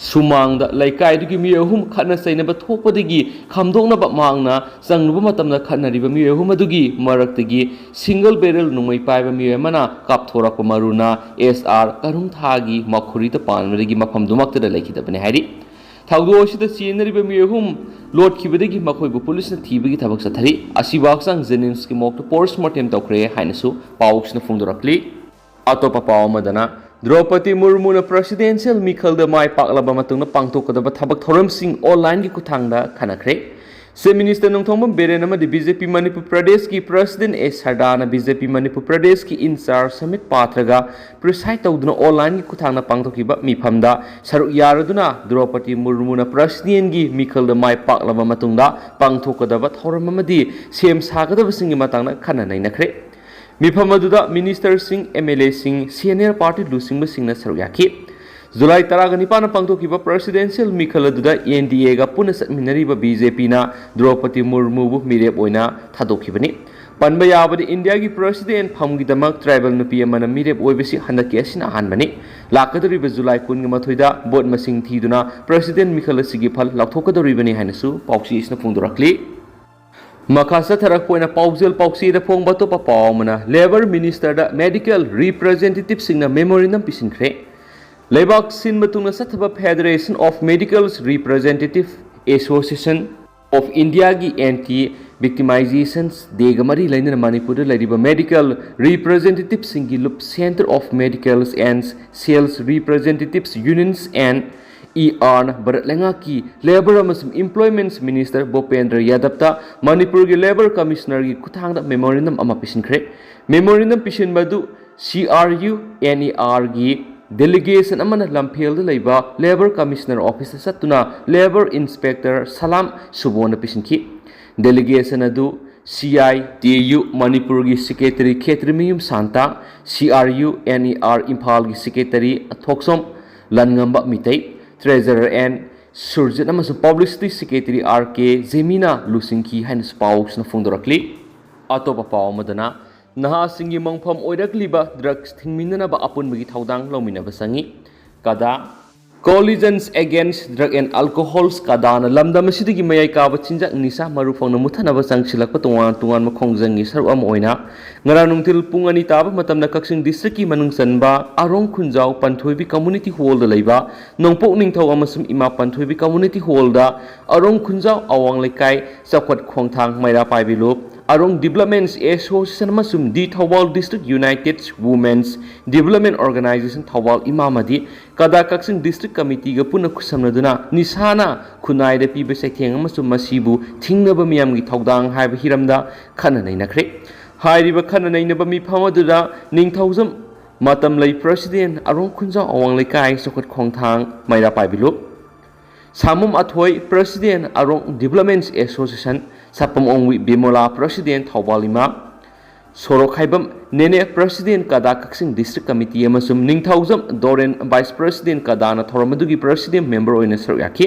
ꯁꯨꯃꯥꯡꯗ ꯂꯩꯀꯥꯏꯗꯨꯒꯤ ꯃꯤꯑꯣꯏ ꯑꯍꯨꯝ ꯈꯠꯅ ꯆꯩꯅꯕ ꯊꯣꯛꯄꯗꯒꯤ ꯈꯥꯝꯗꯣꯛꯅꯕ ꯃꯍꯥꯛꯅ ꯆꯪꯂꯨꯕ ꯃꯇꯝꯗ, ꯈꯠꯅꯔꯤꯕ ꯃꯤꯑꯣꯏ ꯑꯍꯨꯝ ꯑꯗꯨꯒꯤ ꯃꯔꯛꯇꯒꯤ ꯁꯤꯡꯒꯜ ꯕꯦꯔꯦꯜ ꯅꯣꯡꯃꯩ ꯄꯥꯏꯕ ꯃꯤꯑꯣꯏ ꯑꯃꯅ ꯀꯥꯞꯊꯣꯔꯛꯄ ꯃꯔꯨꯅ ꯑꯦꯁ ꯑꯥꯔ ꯀꯥꯔꯨꯡꯊꯥꯒꯤ ꯃꯈꯨꯔꯤꯗ ꯄꯥꯟꯕꯗꯒꯤ ꯃꯐꯝꯗꯨꯃꯛꯇꯗ ꯂꯩꯈꯤꯗꯕꯅꯤ ꯍꯥꯏꯔꯤ꯫ ꯊꯧꯗꯣꯛ ꯑꯁꯤꯗ ꯆꯦꯟꯅꯔꯤꯕ ꯃꯤꯑꯣꯏ ꯑꯍꯨꯝ ꯂꯣꯠꯈꯤꯕꯗꯒꯤ ꯃꯈꯣꯏꯕꯨ ꯄꯨꯂꯤꯁꯅ ꯊꯤꯕꯒꯤ ꯊꯕꯛ ꯆꯠꯊꯔꯤ꯫ ꯑꯁꯤꯕ ꯍꯛꯆꯥꯡ ꯖꯦꯅꯤꯝꯁꯀꯤ ꯃꯣꯔꯒꯇ ꯄꯣꯁꯃꯣꯔꯇꯦꯝ ꯇꯧꯈ꯭ꯔꯦ ꯍꯥꯏꯅꯁꯨ ꯄꯥꯎꯁꯤꯅ ꯐꯣꯡꯗꯣꯔꯛꯂꯤ꯫ ꯑꯇꯣꯞꯄ ꯄꯥꯎ ꯑꯃꯗꯅ, ꯗ꯭ꯔꯧꯄꯗꯤ ꯃꯨꯔꯃꯨꯅ ꯄ꯭ꯔꯁꯤꯗꯦꯟꯁꯤꯌꯦꯜ ꯃꯤꯈꯜꯗ ꯃꯥꯏ ꯄꯥꯛꯂꯕ ꯃꯇꯨꯡꯗ ꯄꯥꯡꯊꯣꯛꯀꯗꯕ ꯊꯕꯛ ꯊꯧꯔꯝꯁꯤꯡ ꯑꯣꯟꯂꯥꯏꯟꯒꯤ ꯈꯨꯠꯊꯥꯡꯗ ꯈꯟꯅꯈ꯭ꯔꯦ꯫ ꯆꯤꯐ ꯃꯤꯅꯤꯁꯇꯔ ꯅꯣꯡꯊꯣꯝꯕꯝ ꯕꯤꯔꯦꯟ ꯑꯃꯗꯤ ꯕꯤ ꯖꯦ ꯄꯤ ꯃꯅꯤꯄꯨꯔ ꯄ꯭ꯔꯗꯦꯁꯀꯤ ꯄ꯭ꯔꯁꯤꯗꯦꯟ ꯑꯦ ꯁꯔꯗꯥꯅ ꯕꯤ ꯖꯦ ꯄꯤ ꯃꯅꯤꯄꯨꯔ ꯄ꯭ꯔꯗꯦꯁꯀꯤ ꯏꯟꯆꯥꯔꯖ ꯁꯃꯤꯠ ꯄꯥꯊ꯭ꯔꯒ ꯄ꯭ꯔꯤꯁꯥꯏꯗ ꯇꯧꯗꯨꯅ ꯑꯣꯟꯂꯥꯏꯟꯒꯤ ꯈꯨꯠꯊꯥꯡꯗ ꯄꯥꯡꯊꯣꯛꯈꯤꯕ ꯃꯤꯐꯝꯗ ꯁꯔꯨꯛ ꯌꯥꯔꯗꯨꯅ, ꯗ꯭ꯔꯧꯄꯗꯤ ꯃꯨꯔꯃꯨꯅ ꯄ꯭ꯔꯁꯤꯗꯦꯟꯒꯤ ꯃꯤꯈꯜꯗ ꯃꯥꯏ ꯄꯥꯛꯂꯕ ꯃꯇꯨꯡꯗ ꯄꯥꯡꯊꯣꯛꯀꯗꯕ ꯊꯧꯔꯝ ꯑꯃꯗꯤ ꯁꯦꯝ ꯁꯥꯒꯗꯕꯁꯤꯡꯒꯤ ꯃꯇꯥꯡꯗ ꯈꯟꯅ ꯅꯩꯅꯈ꯭ꯔꯦ꯫ ꯃꯤꯐꯝ ꯑꯗꯨꯗ ꯃꯤꯅꯤꯁꯇꯔꯁꯤꯡ, ꯑꯦꯝ ꯑꯦꯜ ꯑꯦꯁꯤꯡ, ꯁꯦꯅꯤꯌꯔ ꯄꯥꯔꯇꯤ ꯂꯨꯆꯤꯡꯕꯁꯤꯡꯅ ꯁꯔꯨꯛ ꯌꯥꯈꯤ꯫ ꯖꯨꯂꯥꯏ ꯇꯔꯥꯒ ꯅꯤꯄꯥꯟꯗ ꯄꯥꯡꯊꯣꯛꯈꯤꯕ ꯄ꯭ꯔꯁꯤꯗꯦꯟꯁꯤꯌꯦꯜ ꯃꯤꯈꯜ ꯑꯗꯨꯗ ꯑꯦꯟ ꯗꯤ ꯑꯦꯒ ꯄꯨꯟꯅ ꯆꯠꯃꯤꯟꯅꯔꯤꯕ ꯕꯤ ꯖꯦ ꯄꯤꯅ ꯗ꯭ꯔꯧꯄꯗꯤ ꯃꯨꯔꯃꯨꯕꯨ ꯃꯤꯔꯦꯞ ꯑꯣꯏꯅ ꯊꯥꯗꯣꯛꯈꯤꯕꯅꯤ꯫ ꯄꯟꯕ ꯌꯥꯕꯗꯤ, ꯏꯟꯗꯤꯌꯥꯒꯤ ꯄ꯭ꯔꯁꯤꯗꯦꯟ ꯐꯝꯒꯤꯗꯃꯛ ꯇ꯭ꯔꯥꯏꯕꯦꯜ ꯅꯨꯄꯤ ꯑꯃꯅ ꯃꯤꯔꯦꯞ ꯑꯣꯏꯕꯁꯤ ꯍꯟꯗꯛꯀꯤ ꯑꯁꯤꯅ ꯑꯍꯥꯟꯕꯅꯤ꯫ ꯂꯥꯛꯀꯗꯧꯔꯤꯕ ꯖꯨꯂꯥꯏ ꯀꯨꯟꯒ ꯃꯥꯊꯣꯏꯗ ꯚꯣꯠ ꯃꯁꯤꯡ ꯊꯤꯗꯨꯅ ꯄ꯭ꯔꯁꯤꯗꯦꯟ ꯃꯤꯈꯜ ꯑꯁꯤꯒꯤ ꯐꯜ ꯂꯥꯎꯊꯣꯛꯀꯗꯧꯔꯤꯕꯅꯤ ꯍꯥꯏꯅꯁꯨ ꯄꯥꯎꯆꯦ ꯑꯁꯤꯅ ꯐꯣꯡꯗꯣꯔꯛꯂꯤ꯫ ꯃꯈꯥ ꯆꯠꯊꯔꯛꯄ ꯑꯣꯏꯅ ꯄꯥꯎꯖꯦꯜ ꯄꯥꯎꯆꯦꯗ ꯐꯣꯡꯕ ꯑꯇꯣꯞꯄ ꯄꯥꯎ ꯑꯃꯅ, ꯂꯦꯕꯔ ꯃꯤꯅꯤꯁꯇꯔꯗ ꯃꯦꯗꯤꯀꯦꯜ ꯔꯤꯄ꯭ꯔꯖꯦꯟꯇꯦꯇꯤꯚꯁꯤꯡꯅ ꯃꯦꯃꯣꯔꯦꯟꯗꯝ ꯄꯤꯁꯤꯟꯈ꯭ꯔꯦ꯫ ꯂꯩꯕꯥꯛ ꯁꯤꯟꯕ ꯊꯨꯡꯅ ꯆꯠꯊꯕ Federation of Medical Representative Association of Indiaꯒꯤ ꯑꯦꯟꯇꯤ ꯚꯤꯛꯇꯤꯃꯥꯏꯖꯦꯁꯟꯁ ꯗꯦꯒ ꯃꯔꯤ ꯂꯩꯅꯅ ꯃꯅꯤꯄꯨꯔꯗ ꯂꯩꯔꯤꯕ ꯃꯦꯗꯤꯀꯦꯜ ꯔꯤꯄ꯭ꯔꯖꯦꯟꯇꯦꯇꯤꯚꯁꯤꯡꯒꯤ ꯂꯨꯞ Centre of Medical and Sales Representatives Unions and E ꯑꯥꯔꯅ Bharat ꯂꯩꯉꯥꯛꯀꯤ ꯂꯦꯕꯔ ꯑꯃꯁꯨꯡ ꯏꯝꯄ꯭ꯂꯣꯏꯃꯦꯟꯠ ꯃꯤꯅꯤꯁꯇꯔ ꯚꯨꯄꯦꯟꯗ꯭ꯔ ꯌꯥꯗꯕꯇ ꯃꯅꯤꯄꯨꯔꯒꯤ ꯂꯦꯕꯔ ꯀꯃꯤꯁꯅꯔꯒꯤ ꯈꯨꯠꯊꯥꯡꯗ ꯃꯦꯃꯣꯔꯦꯟꯗꯝ ꯑꯃ ꯄꯤꯁꯤꯟꯈ꯭ꯔꯦ꯫ ꯃꯦꯃꯣꯔꯦꯟꯗꯝ ꯄꯤꯁꯤꯟꯕ ꯑꯗꯨ C R U N E ꯑꯥꯔꯒꯤ ꯗꯦꯂꯤꯒꯦꯁꯟ ꯑꯃꯅ ꯂꯝꯐꯦꯜꯗ ꯂꯩꯕ ꯂꯦꯕꯔ ꯀꯃꯤꯁꯅꯔ ꯑꯣꯐꯤꯁꯇ ꯆꯠꯇꯨꯅ ꯂꯦꯕꯔ ꯏꯟꯁꯄꯦꯛꯇꯔ ꯁꯂꯥꯝ ꯁꯨꯕꯣꯅ ꯄꯤꯁꯤꯟꯈꯤ꯫ ꯗꯦꯂꯤꯒꯦꯁꯟ ꯑꯗꯨ ꯁꯤ ꯑꯥꯏ ꯇꯤ ꯌꯨ ꯃꯅꯤꯄꯨꯔꯒꯤ secretary Khetrimayum Santa, C R U N E R ꯏꯝꯐꯥꯜꯒꯤ secretary Thokchom Langamba Meitei, treasurer N Surjit ꯑꯃꯁꯨꯡ ꯄꯕ꯭ꯂꯤꯁꯤꯇꯤ ꯁꯦꯀ꯭ꯔꯦꯇꯔꯤ ꯑꯥꯔ ꯀꯦ ꯖꯦꯃꯤꯅꯥ ꯂꯨꯆꯤꯡꯈꯤ ꯍꯥꯏꯅꯁꯨ ꯄꯥꯎꯁꯤꯅ ꯐꯣꯡꯗꯣꯔꯛꯂꯤ꯫ ꯑꯇꯣꯞꯄ ꯄꯥꯎ ꯑꯃꯗꯅ, ꯅꯍꯥꯁꯤꯡꯒꯤ ꯃꯣꯡꯐꯝ ꯑꯣꯏꯔꯛꯂꯤꯕ ꯗ꯭ꯔꯒꯁ ꯊꯤꯡꯃꯤꯟꯅꯅꯕ ꯑꯄꯨꯟꯕꯒꯤ ꯊꯧꯗꯥꯡ ꯂꯧꯃꯤꯟꯅꯕ ꯆꯪꯏ꯫ ꯀꯗꯥ, Coalitions Against Drug and Alcohols, ꯀꯗꯥꯅ ꯂꯝꯗꯝ ꯑꯁꯤꯗꯒꯤ ꯃꯌꯥꯏ ꯀꯥꯕ ꯆꯤꯟꯖꯥꯛ ꯅꯤꯁꯥ ꯃꯔꯨ ꯐꯪꯅ ꯃꯨꯠꯊꯅꯕ ꯆꯪꯁꯤꯜꯂꯛꯄ ꯇꯣꯉꯥꯟ ꯇꯣꯉꯥꯟꯕ ꯈꯣꯡꯖꯪꯒꯤ ꯁꯔꯨꯛ ꯑꯃ ꯑꯣꯏꯅ ꯉꯔꯥꯡ ꯅꯨꯡꯊꯤꯜ ꯄꯨꯡ ꯑꯅꯤ ꯇꯥꯕ ꯃꯇꯝꯗ ꯀꯛꯆꯤꯡ ꯗꯤꯁꯇ꯭ꯔꯤꯛꯀꯤ ꯃꯅꯨꯡ ꯆꯟꯕ ꯑꯔꯣꯡ ꯈꯨꯟꯖꯥꯎ ꯄꯟꯊꯣꯏꯕꯤ ꯀꯝꯃꯨꯅꯤꯇꯤ ꯍꯣꯜꯗ ꯂꯩꯕ ꯅꯣꯡꯄꯣꯛ ꯅꯤꯡꯊꯧ ꯑꯃꯁꯨꯡ ꯏꯃꯥ ꯄꯟꯊꯣꯏꯕꯤ ꯀꯝꯃꯨꯅꯤꯇꯤ ꯍꯣꯜꯗ ꯑꯔꯣꯡ ꯈꯨꯟꯖꯥꯎ ꯑꯋꯥꯡ ꯂꯩꯀꯥꯏ ꯆꯥꯎꯈꯠ ꯈꯣꯡꯊꯥꯡ ꯃꯩꯔꯥ ꯄꯥꯏꯕꯤ ꯂꯨꯞ, ꯑꯔꯣꯡ ꯗꯤꯕ꯭ꯂꯞꯃꯦꯟꯠꯁ ꯑꯦꯁꯣꯁꯤꯌꯦꯁꯟ ꯑꯃꯁꯨꯡ the Thoubal district united women's development organisation Thoubal ꯏꯃꯥꯃꯗꯤ ꯀꯗꯥ ꯀꯛꯆꯤꯡ ꯗꯤꯁꯇ꯭ꯔꯤꯛ ꯀꯃꯤꯇꯤꯒ ꯄꯨꯟꯅ ꯈꯨꯠꯁꯝꯅꯗꯨꯅ ꯅꯤꯁꯥꯅ ꯈꯨꯟꯅꯥꯏꯗ ꯄꯤꯕ ꯆꯩꯊꯦꯡ ꯑꯃꯁꯨꯡ ꯃꯁꯤꯕꯨ ꯊꯤꯡꯅꯕ ꯃꯤꯌꯥꯝꯒꯤ ꯊꯧꯗꯥꯡ ꯍꯥꯏꯕ ꯍꯤꯔꯝꯗ ꯈꯟꯅ ꯅꯩꯅꯈ꯭ꯔꯦ꯫ ꯍꯥꯏꯔꯤꯕ ꯈꯟꯅ ꯅꯩꯅꯕ ꯃꯤꯐꯝ ꯑꯗꯨꯗ ꯅꯤꯡꯊꯧꯖꯝ ꯃꯇꯝꯂꯩ ꯄ꯭ꯔꯁꯤꯗꯦꯟ, ꯑꯔꯣꯡ ꯈꯨꯟꯖꯥꯎ ꯑꯋꯥꯡ ꯂꯩꯀꯥꯏ ꯆꯥꯎꯈꯠ ꯈꯣꯡꯊꯥꯡ ꯃꯩꯔꯥ ꯄꯥꯏꯕꯤ ꯂꯨꯞ, ꯁꯥꯃꯨꯝ ꯑꯊꯣꯏ ꯄ꯭ꯔꯁꯤꯗꯦꯟ, ꯑꯔꯣꯡ ꯗꯤꯕ꯭ꯂꯞꯃꯦꯟꯠꯁ ꯑꯦꯁꯣꯁꯤꯌꯦꯁꯟ, ꯁꯥꯄꯝ ꯑꯣꯡꯋꯤ ꯕꯤꯃꯣꯂꯥ ꯄ꯭ꯔꯁꯤꯗꯦꯟ ꯊꯧꯕꯥꯜ ꯏꯃꯥ, ꯁꯣꯔꯣꯛꯈꯥꯏꯕꯝ ꯅꯦꯅꯦ ꯄ꯭ꯔꯁꯤꯗꯦꯟ ꯀꯗꯥ ꯀꯛꯆꯤꯡ ꯗꯤꯁꯇ꯭ꯔꯤꯛ ꯀꯃꯤꯇꯤ ꯑꯃꯁꯨꯡ ꯅꯤꯡꯊꯧꯖꯝ ꯗꯣꯔꯦꯟ ꯚꯥꯏꯁ ꯄ꯭ꯔꯁꯤꯗꯦꯟ ꯀꯗꯥꯅ ꯊꯧꯔꯝ ꯑꯗꯨꯒꯤ ꯄ꯭ꯔꯁꯤꯗꯦꯟ ꯃꯦꯝꯕꯔ ꯑꯣꯏꯅ ꯁꯔꯨꯛ ꯌꯥꯈꯤ꯫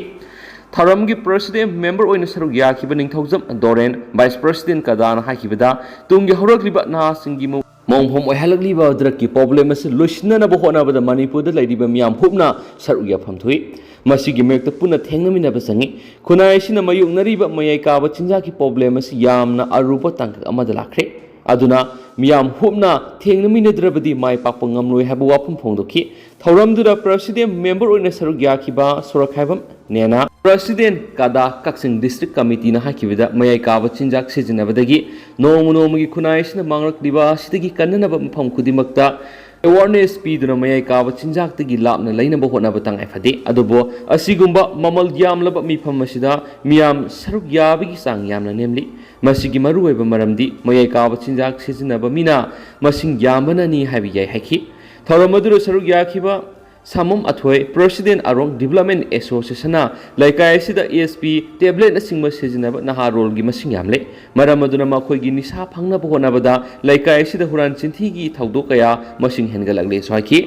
ꯊꯧꯔꯝꯒꯤ ꯄ꯭ꯔꯁꯤꯗꯦꯟ ꯃꯦꯝꯕꯔ ꯑꯣꯏꯅ ꯁꯔꯨꯛ ꯌꯥꯈꯤꯕ ꯅꯤꯡꯊꯧꯖꯝ ꯗꯣꯔꯦꯟ ꯚꯥꯏꯁ ꯄ꯭ꯔꯁꯤꯗꯦꯟ ꯀꯗꯥꯅ ꯍꯥꯏꯈꯤꯕꯗ, ꯇꯨꯡꯒꯤ ꯍꯧꯔꯛꯂꯤꯕ ꯅꯍꯥꯁꯤꯡꯒꯤ ꯃꯣꯡꯐꯝ ꯑꯣꯏꯍꯜꯂꯛꯂꯤꯕ ꯗ꯭ꯔꯒꯀꯤ ꯄ꯭ꯔꯣꯕ꯭ꯂꯦꯝ ꯑꯁꯤ ꯂꯣꯏꯁꯤꯟꯅꯅꯕ ꯍꯣꯠꯅꯕꯗ ꯃꯅꯤꯄꯨꯔꯗ ꯂꯩꯔꯤꯕ ꯃꯤꯌꯥꯝ ꯍꯨꯞꯅ ꯁꯔꯨꯛ ꯌꯥꯐꯝ ꯊꯣꯛꯏ꯫ ꯃꯁꯤꯒꯤ ꯃꯥꯌꯣꯛꯇ ꯄꯨꯟꯅ ꯊꯦꯡꯅꯃꯤꯟꯅꯕ ꯆꯪꯏ꯫ ꯈꯨꯟꯅꯥꯏ ꯑꯁꯤꯅ ꯃꯥꯌꯣꯛꯅꯔꯤꯕ ꯃꯌꯥꯏ ꯀꯥꯕ ꯆꯤꯟꯖꯥꯛꯀꯤ ꯄ꯭ꯔꯣꯕ꯭ꯂꯦꯝ ꯑꯁꯤ ꯌꯥꯝꯅ ꯑꯔꯨꯕ ꯇꯥꯡꯀꯛ ꯑꯃꯗ ꯂꯥꯛꯈ꯭ꯔꯦ꯫ ꯑꯗꯨꯅ ꯃꯤꯌꯥꯝ ꯍꯨꯞꯅ ꯊꯦꯡꯅꯃꯤꯟꯅꯗ꯭ꯔꯕꯗꯤ ꯃꯥꯏ ꯄꯥꯛꯄ ꯉꯝꯂꯣꯏ ꯍꯥꯏꯕ ꯋꯥꯐꯝ ꯐꯣꯡꯗꯣꯛꯈꯤ꯫ ꯊꯧꯔꯝꯗꯨꯗ ꯄ꯭ꯔꯁꯤꯗꯦꯟ ꯃꯦꯝꯕꯔ ꯑꯣꯏꯅ ꯁꯔꯨꯛ ꯌꯥꯈꯤꯕ ꯁꯣꯔꯛꯈꯥꯏꯕꯝ ꯅꯦꯅꯥ, ꯄ꯭ꯔꯁꯤꯗꯦꯟ ꯀꯗꯥ ꯀꯛꯆꯤꯡ ꯗꯤꯁꯇ꯭ꯔꯤꯛ ꯀꯃꯤꯇꯤꯅ ꯍꯥꯏꯈꯤꯕꯗ, ꯃꯌꯥꯏ ꯀꯥꯕ ꯆꯤꯟꯖꯥꯛ ꯁꯤꯖꯤꯟꯅꯕꯗꯒꯤ ꯅꯣꯡꯃ ꯅꯣꯡꯃꯒꯤ ꯈꯨꯟꯅꯥꯏ ꯑꯁꯤꯅ ꯃꯥꯡꯂꯛꯂꯤꯕ ꯑꯁꯤꯗꯒꯤ ꯀꯟꯅꯅꯕ ꯃꯐꯝ ꯈꯨꯗꯤꯡꯃꯛꯇ ꯑꯦꯋꯥꯔꯅꯦꯁ ꯄꯤꯗꯨꯅ ꯃꯌꯥꯏ ꯀꯥꯕ ꯆꯤꯟꯖꯥꯛꯇꯒꯤ ꯂꯥꯞꯅ ꯂꯩꯅꯕ ꯍꯣꯠꯅꯕ ꯇꯉꯥꯏ ꯐꯗꯦ꯫ ꯑꯗꯨꯕꯨ ꯑꯁꯤꯒꯨꯝꯕ ꯃꯃꯜ ꯌꯥꯝꯂꯕ ꯃꯤꯐꯝ ꯑꯁꯤꯗ ꯃꯤꯌꯥꯝ ꯁꯔꯨꯛ ꯌꯥꯕꯒꯤ ꯆꯥꯡ ꯌꯥꯝꯅ ꯅꯦꯝꯂꯤ꯫ ꯃꯁꯤꯒꯤ ꯃꯔꯨꯑꯣꯏꯕ ꯃꯔꯝꯗꯤ ꯃꯌꯥꯏ ꯀꯥꯕ ꯆꯤꯟꯖꯥꯛ ꯁꯤꯖꯤꯟꯅꯕ ꯃꯤꯅ ꯃꯁꯤꯡ ꯌꯥꯝꯕꯅꯅꯤ ꯍꯥꯏꯕ ꯌꯥꯏ ꯍꯥꯏꯈꯤ꯫ ꯊꯧꯔꯝ ꯑꯗꯨꯗ ꯁꯔꯨꯛ ꯌꯥꯈꯤꯕ ꯁꯥꯃꯨꯝ ꯑꯊꯣꯏ, President Arong Development Associationꯅ ꯂꯩꯀꯥꯏ ꯑꯁꯤꯗ S P tabletꯅꯆꯤꯡꯕ ꯁꯤꯖꯤꯟꯅꯕ ꯅꯍꯥꯔꯣꯜꯒꯤ ꯃꯁꯤꯡ ꯌꯥꯝꯂꯦ꯫ ꯃꯔꯝ ꯑꯗꯨꯅ ꯃꯈꯣꯏꯒꯤ ꯅꯤꯁꯥ ꯐꯪꯅꯕ ꯍꯣꯠꯅꯕꯗ ꯂꯩꯀꯥꯏ ꯑꯁꯤꯗ ꯍꯨꯔꯥꯟ ꯆꯤꯟꯊꯤꯒꯤ ꯊꯧꯗꯣꯛ ꯀꯌꯥ ꯃꯁꯤꯡ ꯍꯦꯟꯒꯠꯂꯛꯂꯦꯁꯨ ꯍꯥꯏꯈꯤ꯫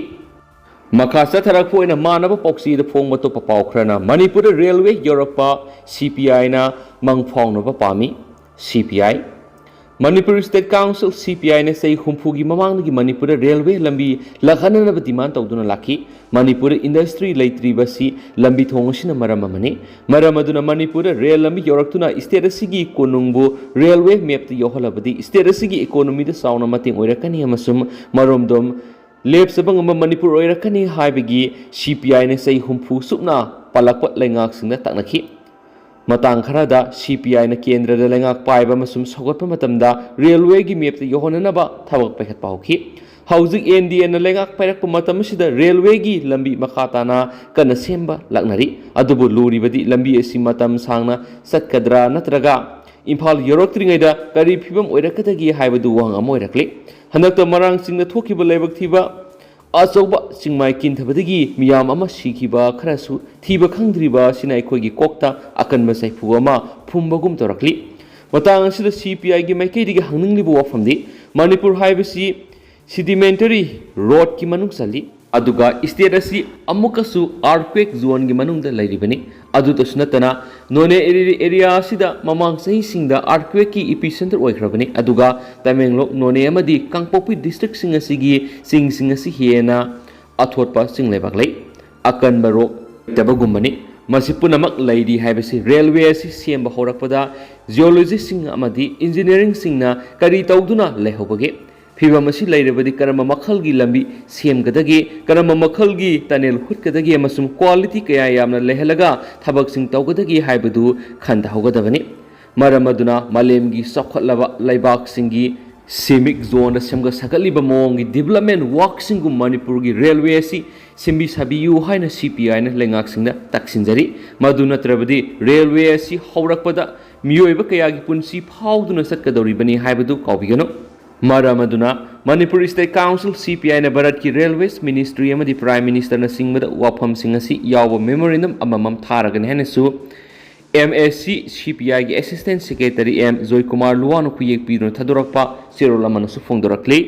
ꯃꯈꯥ ꯆꯠꯊꯔꯛꯄ ꯑꯣꯏꯅ ꯃꯥꯟꯅꯕ ꯄꯥꯎꯆꯦꯗ ꯐꯣꯡꯕ ꯑꯇꯣꯞꯄ ꯄꯥꯎ ꯈꯔꯅ ꯃꯅꯤꯄꯨꯔꯗ ꯔꯦꯜꯋꯦ ꯌꯧꯔꯛꯄ C P Iꯅ ꯃꯪ ꯐꯥꯎꯅꯕ ꯄꯥꯝꯃꯤ꯫ C P I, Manipur State Council, C P Iꯅ ꯆꯍꯤ ꯍꯨꯝꯐꯨꯒꯤ ꯃꯃꯥꯡꯗꯒꯤ ꯃꯅꯤꯄꯨꯔꯗ ꯔꯦꯜꯋꯦ ꯂꯝꯕꯤ ꯂꯥꯛꯍꯟꯅꯅꯕ demand ꯇꯧꯗꯨꯅ ꯂꯥꯛꯈꯤ꯫ ꯃꯅꯤꯄꯨꯔꯗ industry ꯂꯩꯇ꯭ꯔꯤꯕꯁꯤ ꯂꯝꯕꯤ ꯊꯣꯡ ꯑꯁꯤꯅ ꯃꯔꯝ ꯑꯃꯅꯤ꯫ ꯃꯔꯝ ꯑꯗꯨꯅ ꯃꯅꯤꯄꯨꯔꯗ ꯔꯦꯜ ꯂꯝꯕꯤ ꯌꯧꯔꯛꯇꯨꯅ state ꯑꯁꯤꯒꯤ ꯀꯣꯅꯨꯡꯕꯨ ꯔꯦꯜꯋꯦ mapꯇ ꯌꯧꯍꯜꯂꯕꯗꯤ state ꯑꯁꯤꯒꯤ economyꯗ ꯆꯥꯎꯅ ꯃꯇꯦꯡ ꯑꯣꯏꯔꯛꯀꯅꯤ ꯑꯃꯁꯨꯡ ꯃꯔꯣꯝꯗꯣꯝ ꯂꯦꯞꯆꯕ ꯉꯝꯕ ꯃꯅꯤꯄꯨꯔ ꯑꯣꯏꯔꯛꯀꯅꯤ ꯍꯥꯏꯕꯒꯤ C P Iꯅ ꯆꯍꯤ ꯍꯨꯝꯐꯨ ꯆꯨꯞꯅ ꯄꯥꯜꯂꯛꯄ ꯂꯩꯉꯥꯛꯁꯤꯡꯗ ꯇꯥꯛꯅꯈꯤ꯫ ꯃꯇꯥꯡ ꯈꯔꯗ C P Iꯅ ꯀꯦꯟꯗ꯭ꯔꯗ ꯂꯩꯉꯥꯛ ꯄꯥꯏꯕ ꯑꯃꯁꯨꯡ ꯁꯧꯒꯠꯄ ꯃꯇꯝꯗ ꯔꯦꯜꯋꯦꯒꯤ mapꯇ ꯌꯧꯍꯟꯅꯅꯕ ꯊꯕꯛ ꯄꯥꯏꯈꯠꯄ ꯍꯧꯈꯤ꯫ ꯍꯧꯖꯤꯛ N D Aꯅ ꯂꯩꯉꯥꯛ ꯄꯥꯏꯔꯛꯄ ꯃꯇꯝ ꯑꯁꯤꯗ ꯔꯦꯜꯋꯦꯒꯤ ꯂꯝꯕꯤ ꯃꯈꯥ ꯇꯥꯅ ꯀꯟꯅ ꯁꯦꯝꯕ ꯂꯥꯛꯅꯔꯤ꯫ ꯑꯗꯨꯕꯨ ꯂꯨꯔꯤꯕꯗꯤ ꯂꯝꯕꯤ ꯑꯁꯤ ꯃꯇꯝ ꯁꯥꯡꯅ ꯆꯠꯀꯗ꯭ꯔꯥ ꯅꯠꯇ꯭ꯔꯒ ꯏꯝꯐꯥꯜ ꯌꯧꯔꯛꯇ꯭ꯔꯤꯉꯩꯗ ꯀꯔꯤ ꯐꯤꯕꯝ ꯑꯣꯏꯔꯛꯀꯗꯒꯦ ꯍꯥꯏꯕꯗꯨ ꯋꯥꯍꯪ ꯑꯃ ꯑꯣꯏꯔꯛꯂꯤ꯫ ꯍꯟꯗꯛꯇ ꯃꯔꯥꯡ ꯆꯤꯡꯗ ꯊꯣꯛꯈꯤꯕ ꯂꯥꯏꯕꯛ ꯊꯤꯕ ꯑꯆꯧꯕ ꯆꯤꯡꯃꯥꯏ ꯀꯤꯟꯊꯕꯗꯒꯤ ꯃꯤꯌꯥꯝ ꯑꯃ ꯁꯤꯈꯤꯕ ꯈꯔꯁꯨ ꯊꯤꯕ ꯈꯪꯗ꯭ꯔꯤꯕ ꯑꯁꯤꯅ ꯑꯩꯈꯣꯏꯒꯤ ꯀꯣꯛꯇ ꯑꯀꯟꯕ ꯆꯩꯐꯨ ꯑꯃ ꯐꯨꯝꯕꯒꯨꯝ ꯇꯧꯔꯛꯂꯤ꯫ ꯃꯇꯥꯡ ꯑꯁꯤꯗ C P Iꯒꯤ ꯃꯥꯏꯀꯩꯗꯒꯤ ꯍꯪꯅꯤꯡꯂꯤꯕ ꯋꯥꯐꯝꯗꯤ ꯃꯅꯤꯄꯨꯔ ꯍꯥꯏꯕꯁꯤ sedimentary rockꯀꯤ ꯃꯅꯨꯡ ꯆꯜꯂꯤ꯫ ꯑꯗꯨꯒ state ꯑꯁꯤ ꯑꯃꯨꯛꯀꯁꯨ earthquake zoneꯒꯤ ꯃꯅꯨꯡꯗ ꯂꯩꯔꯤꯕꯅꯤ꯫ ꯑꯗꯨꯇꯁꯨ ꯅꯠꯇꯅ ꯅꯣꯅꯦ area ꯑꯁꯤꯗ ꯃꯃꯥꯡ ꯆꯍꯤꯁꯤꯡꯗ earthquakeꯀꯤ epicentre ꯑꯣꯏꯈ꯭ꯔꯕꯅꯤ꯫ ꯑꯗꯨꯒ ꯇꯃꯦꯡꯂꯣꯡ, ꯅꯣꯅꯦ ꯑꯃꯗꯤ ꯀꯥꯡꯄꯣꯛꯄꯤ districtꯁꯤꯡ ꯑꯁꯤꯒꯤ ꯆꯤꯡꯁꯤꯡ ꯑꯁꯤ ꯍꯦꯟꯅ ꯑꯊꯣꯠꯄ ꯆꯤꯡ ꯂꯩꯕꯥꯛ ꯂꯩ꯫ ꯑꯀꯟꯕ rock ꯂꯩꯇꯕꯒꯨꯝꯕꯅꯤ꯫ ꯃꯁꯤ ꯄꯨꯝꯅꯃꯛ ꯂꯩꯔꯤ ꯍꯥꯏꯕꯁꯤ ꯔꯦꯜꯋꯦ ꯑꯁꯤ ꯁꯦꯝꯕ ꯍꯧꯔꯛꯄꯗ geologistꯁꯤꯡ ꯑꯃꯗꯤ engineeringꯁꯤꯡꯅ ꯀꯔꯤ ꯇꯧꯗꯨꯅ ꯂꯩꯍꯧꯕꯒꯦ? ꯐꯤꯕꯝ ꯑꯁꯤ ꯂꯩꯔꯕꯗꯤ ꯀꯔꯝꯕ ꯃꯈꯜꯒꯤ ꯂꯝꯕꯤ ꯁꯦꯝꯒꯗꯒꯦ, ꯀꯔꯝꯕ ꯃꯈꯜꯒꯤ tunnel ꯍꯨꯠꯀꯗꯒꯦ ꯑꯃꯁꯨꯡ quality ꯀꯌꯥ ꯌꯥꯝꯅ ꯂꯩꯍꯜꯂꯒ ꯊꯕꯛꯁꯤꯡ ꯇꯧꯒꯗꯒꯦ ꯍꯥꯏꯕꯗꯨ ꯈꯟꯊꯍꯧꯒꯗꯕꯅꯤ꯫ ꯃꯔꯝ ꯑꯗꯨꯅ ꯃꯥꯂꯦꯝꯒꯤ ꯆꯥꯎꯈꯠꯂꯕ ꯂꯩꯕꯥꯛꯁꯤꯡꯒꯤ ꯁꯤꯃꯤꯛ ꯖꯣꯟꯗ ꯁꯦꯝꯒꯠ ꯁꯥꯒꯠꯂꯤꯕ ꯃꯑꯣꯡꯒꯤ ꯗꯤꯕꯂꯞꯃꯦꯟ ꯋꯥꯛꯁꯤꯡꯒꯨꯝ ꯃꯅꯤꯄꯨꯔꯒꯤ ꯔꯦꯜꯋꯦ ꯑꯁꯤ ꯁꯦꯝꯕꯤ ꯁꯥꯕꯤꯌꯨ ꯍꯥꯏꯅ ꯁꯤ ꯄꯤ ꯑꯥꯏꯅ ꯂꯩꯉꯥꯛꯁꯤꯡꯗ ꯇꯛꯁꯤꯟꯖꯔꯤ꯫ ꯃꯗꯨ ꯅꯠꯇ꯭ꯔꯕꯗꯤ ꯔꯦꯜꯋꯦ ꯑꯁꯤ ꯍꯧꯔꯛꯄꯗ ꯃꯤꯑꯣꯏꯕ ꯀꯌꯥꯒꯤ ꯄꯨꯟꯁꯤ ꯐꯥꯎꯗꯨꯅ ꯆꯠꯀꯗꯧꯔꯤꯕꯅꯤ ꯍꯥꯏꯕꯗꯨ ꯀꯥꯎꯕꯤꯒꯅꯨ꯫ ꯃꯔꯝ ꯑꯗꯨꯅ ꯃꯅꯤꯄꯨꯔ ꯁ꯭ꯇꯦꯠ ꯀꯥꯎꯟꯁꯤꯜ, ꯁꯤ ꯄꯤ ꯑꯥꯏꯅ ꯚꯥꯔꯠꯀꯤ ꯔꯦꯜꯋꯦꯁ ꯃꯤꯅꯤꯁꯇ꯭ꯔꯤ ꯑꯃꯗꯤ ꯄ꯭ꯔꯥꯏꯝ ꯃꯤꯅꯤꯁꯇꯔꯅꯆꯤꯡꯕꯗ ꯋꯥꯐꯝꯁꯤꯡ ꯑꯁꯤ ꯌꯥꯎꯕ ꯃꯦꯃꯣꯔꯦꯟꯗꯝ ꯑꯃꯃꯝ ꯊꯥꯔꯒꯅꯤ ꯍꯥꯏꯅꯁꯨ ꯑꯦꯝ ꯑꯦꯁ ꯁꯤ ꯁꯤ ꯄꯤ ꯑꯥꯏꯒꯤ ꯑꯦꯁꯤꯁꯇꯦꯟ ꯁꯦꯀ꯭ꯔꯦꯇꯔꯤ ꯑꯦꯝ ꯖꯣꯏꯀꯨꯃꯥꯔ ꯂꯨꯋꯥꯅ ꯈꯨꯌꯦꯛ ꯄꯤꯗꯨꯅ ꯊꯥꯗꯣꯔꯛꯄ ꯆꯦꯔꯣꯜ ꯑꯃꯅꯁꯨ ꯐꯣꯡꯗꯣꯔꯛꯂꯤ꯫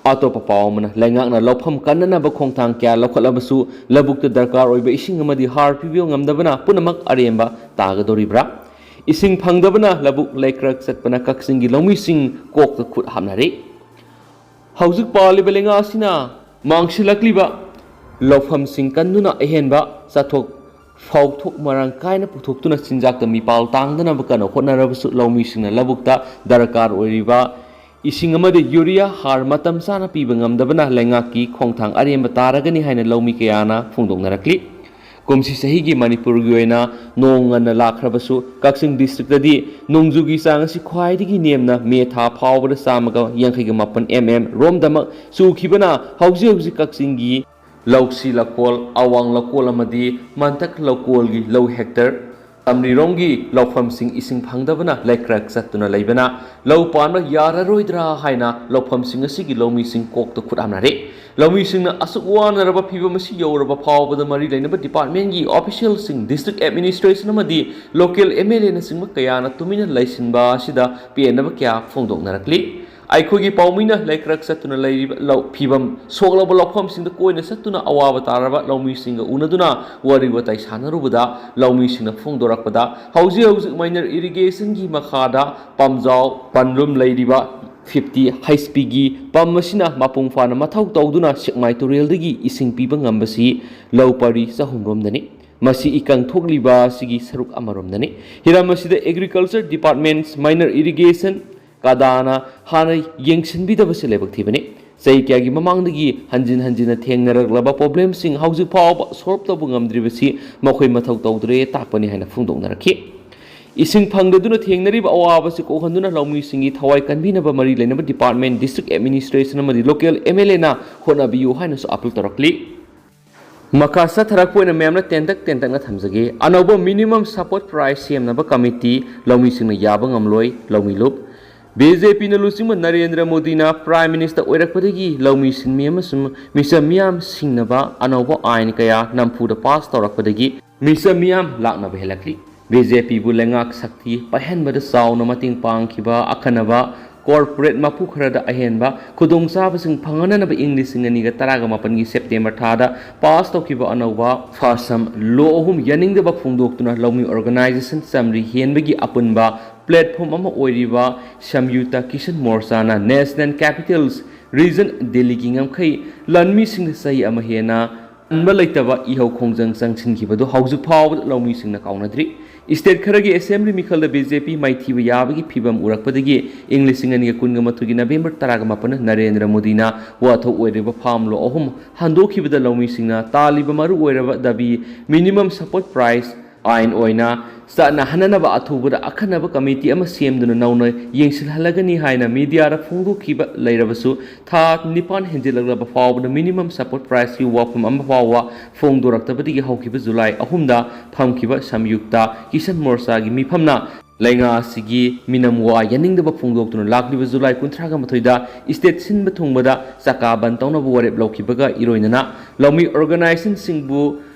ꯑꯇꯣꯞꯄ ꯄꯥꯎ ꯑꯃꯅ, ꯂꯩꯉꯥꯛꯅ ꯂꯧꯐꯝ ꯀꯟꯅꯅꯕ ꯈꯣꯡꯊꯥꯡ ꯀꯌꯥ ꯂꯧꯈꯠꯂꯕꯁꯨ ꯂꯧꯕꯨꯛꯇ ꯗꯔꯀꯥꯔ ꯑꯣꯏꯕ ꯏꯁꯤꯡ ꯑꯃꯗꯤ ꯍꯥꯔ ꯄꯤꯕ ꯉꯝꯗꯕꯅ ꯄꯨꯝꯅꯃꯛ ꯑꯔꯦꯝꯕ ꯇꯥꯒꯗꯧꯔꯤꯕ꯭ꯔꯥ? ꯏꯁꯤꯡ ꯐꯪꯗꯕꯅ ꯂꯧꯕꯨꯛ ꯂꯩꯀ꯭ꯔꯛ ꯆꯠꯄꯅ ꯀꯛꯆꯤꯡꯒꯤ ꯂꯧꯃꯤꯁꯤꯡ ꯀꯣꯛꯇ ꯈꯨꯠ ꯍꯥꯞꯅꯔꯤ꯫ ꯍꯧꯖꯤꯛ ꯄꯥꯜꯂꯤꯕ ꯂꯩꯉꯥꯛ ꯑꯁꯤꯅ ꯃꯥꯡꯁꯤꯜꯂꯛꯂꯤꯕ ꯂꯧꯐꯝꯁꯤꯡ ꯀꯟꯗꯨꯅ ꯑꯍꯦꯟꯕ ꯆꯥꯊꯣꯛ ꯐꯥꯎꯊꯣꯛ ꯃꯔꯥꯡ ꯀꯥꯏꯅ ꯄꯨꯊꯣꯛꯇꯨꯅ ꯆꯤꯟꯖꯥꯛꯇ ꯃꯤꯄꯥꯜ ꯇꯥꯡꯗꯅꯕ ꯀꯟꯅ ꯍꯣꯠꯅꯔꯕꯁꯨ ꯂꯧꯃꯤꯁꯤꯡꯅ ꯂꯧꯕꯨꯛꯇ ꯗꯔꯀꯥꯔ ꯑꯣꯏꯔꯤꯕ ꯏꯁꯤꯡ ꯑꯃꯗꯤ ꯌꯨꯔꯤꯌꯥ ꯍꯥꯔ ꯃꯇꯝ ꯆꯥꯅ ꯄꯤꯕ ꯉꯝꯗꯕꯅ ꯂꯩꯉꯥꯛꯀꯤ ꯈꯣꯡꯊꯥꯡ ꯑꯔꯦꯝꯕ ꯇꯥꯔꯒꯅꯤ ꯍꯥꯏꯅ ꯂꯧꯃꯤ ꯀꯌꯥꯅ ꯐꯣꯡꯗꯣꯛꯅꯔꯛꯂꯤ꯫ ꯀꯨꯝꯁꯤ ꯆꯍꯤꯒꯤ ꯃꯅꯤꯄꯨꯔꯒꯤ ꯑꯣꯏꯅ ꯅꯣꯡ ꯉꯟꯅ ꯂꯥꯛꯈ꯭ꯔꯕꯁꯨ ꯀꯛꯆꯤꯡ ꯗꯤꯁꯇ꯭ꯔꯤꯛꯇꯗꯤ ꯅꯣꯡꯖꯨꯒꯤ ꯆꯥꯡ ꯑꯁꯤ ꯈ꯭ꯋꯥꯏꯗꯒꯤ ꯅꯦꯝꯅ ꯃꯦ ꯊꯥ ꯐꯥꯎꯕꯗ ꯆꯥꯝꯃꯒ ꯌꯥꯡꯈꯩꯒ ꯃꯥꯄꯟ ꯑꯦꯝ ꯑꯦꯝ ꯔꯣꯝꯗꯃꯛ ꯆꯨꯈꯤꯕꯅ ꯍꯧꯖꯤꯛ ꯍꯧꯖꯤꯛ ꯀꯛꯆꯤꯡꯒꯤ ꯂꯧꯁꯤ ꯂꯧꯀꯣꯜ, ꯑꯋꯥꯡ ꯂꯧꯀꯣꯜ ꯑꯃꯗꯤ ꯃꯟꯊꯛ ꯂꯧꯀꯣꯜꯒꯤ ꯂꯧ ꯍꯦꯛꯇꯔ ꯇꯝꯔꯤꯔꯣꯝꯒꯤ ꯂꯧꯐꯝꯁꯤꯡ ꯏꯁꯤꯡ ꯐꯪꯗꯕꯅ ꯂꯩꯀ꯭ꯔꯛ ꯆꯠꯇꯨꯅ ꯂꯩꯕꯅ ꯂꯧ ꯄꯥꯟꯕ ꯌꯥꯔꯔꯣꯏꯗ꯭ꯔꯥ ꯍꯥꯏꯅ ꯂꯧꯐꯝꯁꯤꯡ ꯑꯁꯤꯒꯤ ꯂꯧꯃꯤꯁꯤꯡ ꯀꯣꯛꯇ ꯈꯨꯠ ꯍꯥꯝꯅꯔꯦ꯫ ꯂꯧꯃꯤꯁꯤꯡꯅ ꯑꯁꯨꯛ ꯋꯥꯅꯔꯕ ꯐꯤꯕꯝ ꯑꯁꯤ ꯌꯧꯔꯕ ꯐꯥꯎꯕꯗ ꯃꯔꯤ ꯂꯩꯅꯕ ꯗꯤꯄꯥꯔꯠꯃꯦꯟꯒꯤ ꯑꯣꯐꯤꯁꯤꯌꯦꯜꯁꯤꯡ, ꯗꯤꯁꯇ꯭ꯔꯤꯛ ꯑꯦꯗꯃꯤꯅꯤꯁꯇ꯭ꯔꯦꯁꯟ ꯑꯃꯗꯤ ꯂꯣꯀꯦꯜ ꯑꯦꯝ ꯑꯦꯜ ꯑꯦꯅꯆꯤꯡꯕ ꯀꯌꯥꯅ ꯇꯨꯃꯤꯟꯅ ꯂꯩꯁꯤꯟꯕ ꯑꯁꯤꯗ ꯄꯦꯟꯗꯕ ꯀꯌꯥ ꯐꯣꯡꯗꯣꯛꯅꯔꯛꯂꯤ꯫ ꯑꯩꯈꯣꯏꯒꯤ ꯄꯥꯎꯃꯤꯅ ꯂꯩꯀ꯭ꯔꯛ ꯆꯠꯇꯨꯅ ꯂꯩꯔꯤꯕ ꯂꯧ ꯐꯤꯕꯝ ꯁꯣꯛꯂꯕ ꯂꯧꯐꯝꯁꯤꯡꯗ ꯀꯣꯏꯅ ꯆꯠꯇꯨꯅ ꯑꯋꯥꯕ ꯇꯥꯔꯕ ꯂꯧꯃꯤꯁꯤꯡꯒ ꯎꯅꯗꯨꯅ ꯋꯥꯔꯤ ꯋꯥꯇꯥꯏ ꯁꯥꯟꯅꯔꯨꯕꯗ ꯂꯧꯃꯤꯁꯤꯡꯅ ꯐꯣꯡꯗꯣꯔꯛꯄꯗ ꯍꯧꯖꯤꯛ ꯍꯧꯖꯤꯛ ꯃꯥꯏꯅꯔ ꯏꯔꯤꯒꯦꯁꯟꯒꯤ ꯃꯈꯥꯗ ꯄꯥꯝꯖꯥꯎ ꯄꯥꯟꯂꯨꯝ ꯂꯩꯔꯤꯕ ꯐꯤꯐꯇꯤ ꯍꯩꯆ ꯄꯤꯒꯤ ꯄꯝ ꯑꯁꯤꯅ ꯃꯄꯨꯡ ꯐꯥꯅ ꯃꯊꯧ ꯇꯧꯗꯨꯅ ꯁꯦꯛꯃꯥꯏ ꯇꯨꯔꯦꯜꯗꯒꯤ ꯏꯁꯤꯡ ꯄꯤꯕ ꯉꯝꯕꯁꯤ ꯂꯧ ꯄꯔꯤ ꯆꯍꯨꯝ ꯔꯣꯝꯗꯅꯤ꯫ ꯃꯁꯤ ꯏꯀꯪ ꯊꯣꯛꯂꯤꯕ ꯑꯁꯤꯒꯤ ꯁꯔꯨꯛ ꯑꯃꯔꯣꯝꯗꯅꯤ꯫ ꯍꯤꯔꯝ ꯑꯁꯤꯗ ꯑꯦꯒ꯭ꯔꯤꯀꯜꯆꯔ ꯗꯤꯄꯥꯔꯠꯃꯦꯟ, ꯃꯥꯏꯅꯔ ꯏꯔꯤꯒꯦꯁꯟ, ꯀꯗꯥꯅ ꯍꯥꯟꯅ ꯌꯦꯡꯁꯤꯟꯕꯤꯗꯕꯁꯦ ꯂꯥꯏꯕꯛ ꯊꯤꯕꯅꯤ꯫ ꯆꯍꯤ ꯀꯌꯥꯒꯤ ꯃꯃꯥꯡꯗꯒꯤ ꯍꯟꯖꯤꯟ ꯍꯟꯖꯤꯟꯅ ꯊꯦꯡꯅꯔꯛꯂꯕ ꯄ꯭ꯔꯣꯕ꯭ꯂꯦꯝꯁꯤꯡ ꯍꯧꯖꯤꯛ ꯐꯥꯎꯕ ꯁꯣꯜꯕ ꯇꯧꯕ ꯉꯝꯗ꯭ꯔꯤꯕꯁꯤ ꯃꯈꯣꯏ ꯃꯊꯧ ꯇꯧꯗ꯭ꯔꯦ ꯇꯥꯛꯄꯅꯤ ꯍꯥꯏꯅ ꯐꯣꯡꯗꯣꯛꯅꯔꯛꯈꯤ꯫ ꯏꯁꯤꯡ ꯐꯪꯗꯗꯨꯅ ꯊꯦꯡꯅꯔꯤꯕ ꯑꯋꯥꯕꯁꯤ ꯀꯣꯛꯍꯟꯗꯨꯅ ꯂꯧꯃꯤꯁꯤꯡꯒꯤ ꯊꯋꯥꯏ ꯀꯟꯕꯤꯅꯕ ꯃꯔꯤ ꯂꯩꯅꯕ department, district administration ꯑꯃꯗꯤ local M L A ꯅ ꯍꯣꯠꯅꯕꯤꯌꯨ ꯍꯥꯏꯅꯁꯨ appeal ꯇꯧꯔꯛꯂꯤ꯫ ꯃꯈꯥ ꯆꯠꯊꯔꯛꯄ ꯑꯣꯏꯅ ꯃꯌꯥꯝꯅ ꯇꯦꯟꯇꯛ ꯇꯦꯟꯇꯛꯅ ꯊꯝꯖꯒꯦ꯫ ꯑꯅꯧꯕ minimum support price ꯁꯦꯝꯅꯕ committee ꯂꯧꯃꯤꯁꯤꯡꯅ ꯌꯥꯕ ꯉꯝꯂꯣꯏ, ꯂꯧꯃꯤ ꯂꯨꯞ꯫ B J P ꯅ ꯂꯨꯆꯤꯡꯕ ꯅꯔꯦꯟꯗ꯭ꯔ ꯃꯣꯗꯤꯅ Prime Minister ꯑꯣꯏꯔꯛꯄꯗꯒꯤ ꯂꯧꯃꯤ ꯁꯤꯟꯃꯤ ꯑꯃꯁꯨꯡ ꯃꯤꯆꯝ ꯃꯤꯌꯥꯝ ꯁꯤꯡꯅꯕ ꯑꯅꯧꯕ ꯑꯥꯏꯟ ꯀꯌꯥ ꯅꯝꯐꯨꯗ pass ꯇꯧꯔꯛꯄꯗꯒꯤ ꯃꯤꯆꯝ ꯃꯤꯌꯥꯝ ꯂꯥꯛꯅꯕ ꯍꯦꯜꯂꯛꯂꯤ꯫ B J P ꯕꯨ ꯂꯩꯉꯥꯛ ꯁꯛꯇꯤ ꯄꯥꯏꯍꯟꯕꯗ ꯆꯥꯎꯅ ꯃꯇꯦꯡ ꯄꯥꯡꯈꯤꯕ ꯑꯈꯟꯅꯕ corporate ꯃꯄꯨ ꯈꯔꯗ ꯑꯍꯦꯟꯕ ꯈꯨꯗꯣꯡꯆꯥꯕꯁꯤꯡ ꯐꯪꯍꯟꯅꯅꯕ ꯏꯪ ꯂꯤꯁꯤꯡ ꯑꯅꯤꯒ ꯇꯔꯥꯒ ꯃꯥꯄꯟꯒꯤ September ꯊꯥꯗ pass ꯇꯧꯈꯤꯕ ꯑꯅꯧꯕ ꯐꯥꯁꯝ law ꯑꯍꯨꯝ ꯌꯥꯅꯤꯡꯗꯕ ꯐꯣꯡꯗꯣꯛꯇꯨꯅ ꯂꯧꯃꯤ organization ꯆꯥꯃꯔꯤ ꯍꯦꯟꯕꯒꯤ ꯑꯄꯨꯟꯕ platform ꯑꯃ ꯑꯣꯏꯔꯤꯕ Samyukta Kisan ꯃꯣꯔꯆꯥꯅ National Capital Region ꯗꯦꯜꯂꯤꯒꯤ ꯉꯝꯈꯩ ꯂꯥꯟꯃꯤꯁꯤꯡꯗ ꯆꯍꯤ ꯑꯃ ꯍꯦꯟꯅ ꯇꯟꯕ ꯂꯩꯇꯕ ꯏꯍꯧ ꯈꯣꯡꯖꯪ ꯆꯪꯁꯤꯟꯈꯤꯕꯗꯨ ꯍꯧꯖꯤꯛ ꯐꯥꯎꯕꯗ ꯂꯧꯃꯤꯁꯤꯡꯅ ꯀꯥꯎꯅꯗ꯭ꯔꯤ꯫ State ꯈꯔꯒꯤ assembly ꯃꯤꯈꯜꯗ B J P ꯃꯥꯏꯊꯤꯕ ꯌꯥꯕꯒꯤ ꯐꯤꯚꯝ ꯎꯔꯛꯄꯗꯒꯤ ꯏꯪ ꯂꯤꯁꯤꯡ ꯑꯅꯤꯒ ꯀꯨꯟꯒ ꯃꯥꯊꯣꯏꯒꯤ November ꯇꯔꯥꯒ ꯃꯥꯄꯟꯗ ꯅꯔꯦꯟꯗ꯭ꯔ ꯃꯣꯗꯤꯅ ꯋꯥꯊꯣꯛ ꯑꯣꯏꯔꯤꯕ farm law ꯑꯍꯨꯝ ꯍꯟꯗꯣꯛꯈꯤꯕꯗ ꯂꯧꯃꯤꯁꯤꯡꯅ ꯇꯥꯜꯂꯤꯕ ꯃꯔꯨ ꯑꯣꯏꯔꯕ ꯗꯥꯕꯤ minimum support price ꯑꯥꯏꯟ ꯑꯣꯏꯅ ꯆꯠꯅꯍꯟꯅꯅꯕ ꯑꯊꯨꯕꯗ ꯑꯈꯟꯅꯕ committee ꯑꯃ ꯁꯦꯝꯗꯨꯅ ꯅꯧꯅ ꯌꯦꯡꯁꯤꯜꯍꯜꯂꯒꯅꯤ ꯍꯥꯏꯅ mediaꯗ ꯐꯣꯡꯗꯣꯛꯈꯤꯕ ꯂꯩꯔꯕꯁꯨ, ꯊꯥ ꯅꯤꯄꯥꯟ ꯍꯦꯟꯖꯤꯜꯂꯛꯂꯕ ꯐꯥꯎꯕꯗ minimum support priceꯀꯤ ꯋꯥꯐꯝ ꯑꯃ ꯐꯥꯎꯕ ꯐꯣꯡꯗꯣꯔꯛꯇꯕꯗꯒꯤ ꯍꯧꯈꯤꯕ July ꯑꯍꯨꯝꯗ ꯐꯝꯈꯤꯕ ꯁꯝꯌꯨꯛꯇ ꯀꯤꯁꯟ ꯃꯣꯔꯆꯥꯒꯤ ꯃꯤꯐꯝꯅ ꯂꯩꯉꯥꯛ ꯑꯁꯤꯒꯤ ꯃꯤꯅꯝ ꯋꯥ ꯌꯥꯅꯤꯡꯗꯕ ꯐꯣꯡꯗꯣꯛꯇꯨꯅ ꯂꯥꯛꯂꯤꯕ July ꯀꯨꯟꯊ꯭ꯔꯥꯒ ꯃꯥꯊꯣꯏꯗ state ꯁꯤꯟꯕ ꯊꯨꯡꯕꯗ ꯆꯀꯥ ꯕꯟ ꯇꯧꯅꯕ ꯋꯥꯔꯦꯞ ꯂꯧꯈꯤꯕꯒ ꯏꯔꯣꯏꯅꯅ ꯂꯧꯃꯤ organizationꯁꯤꯡꯕꯨ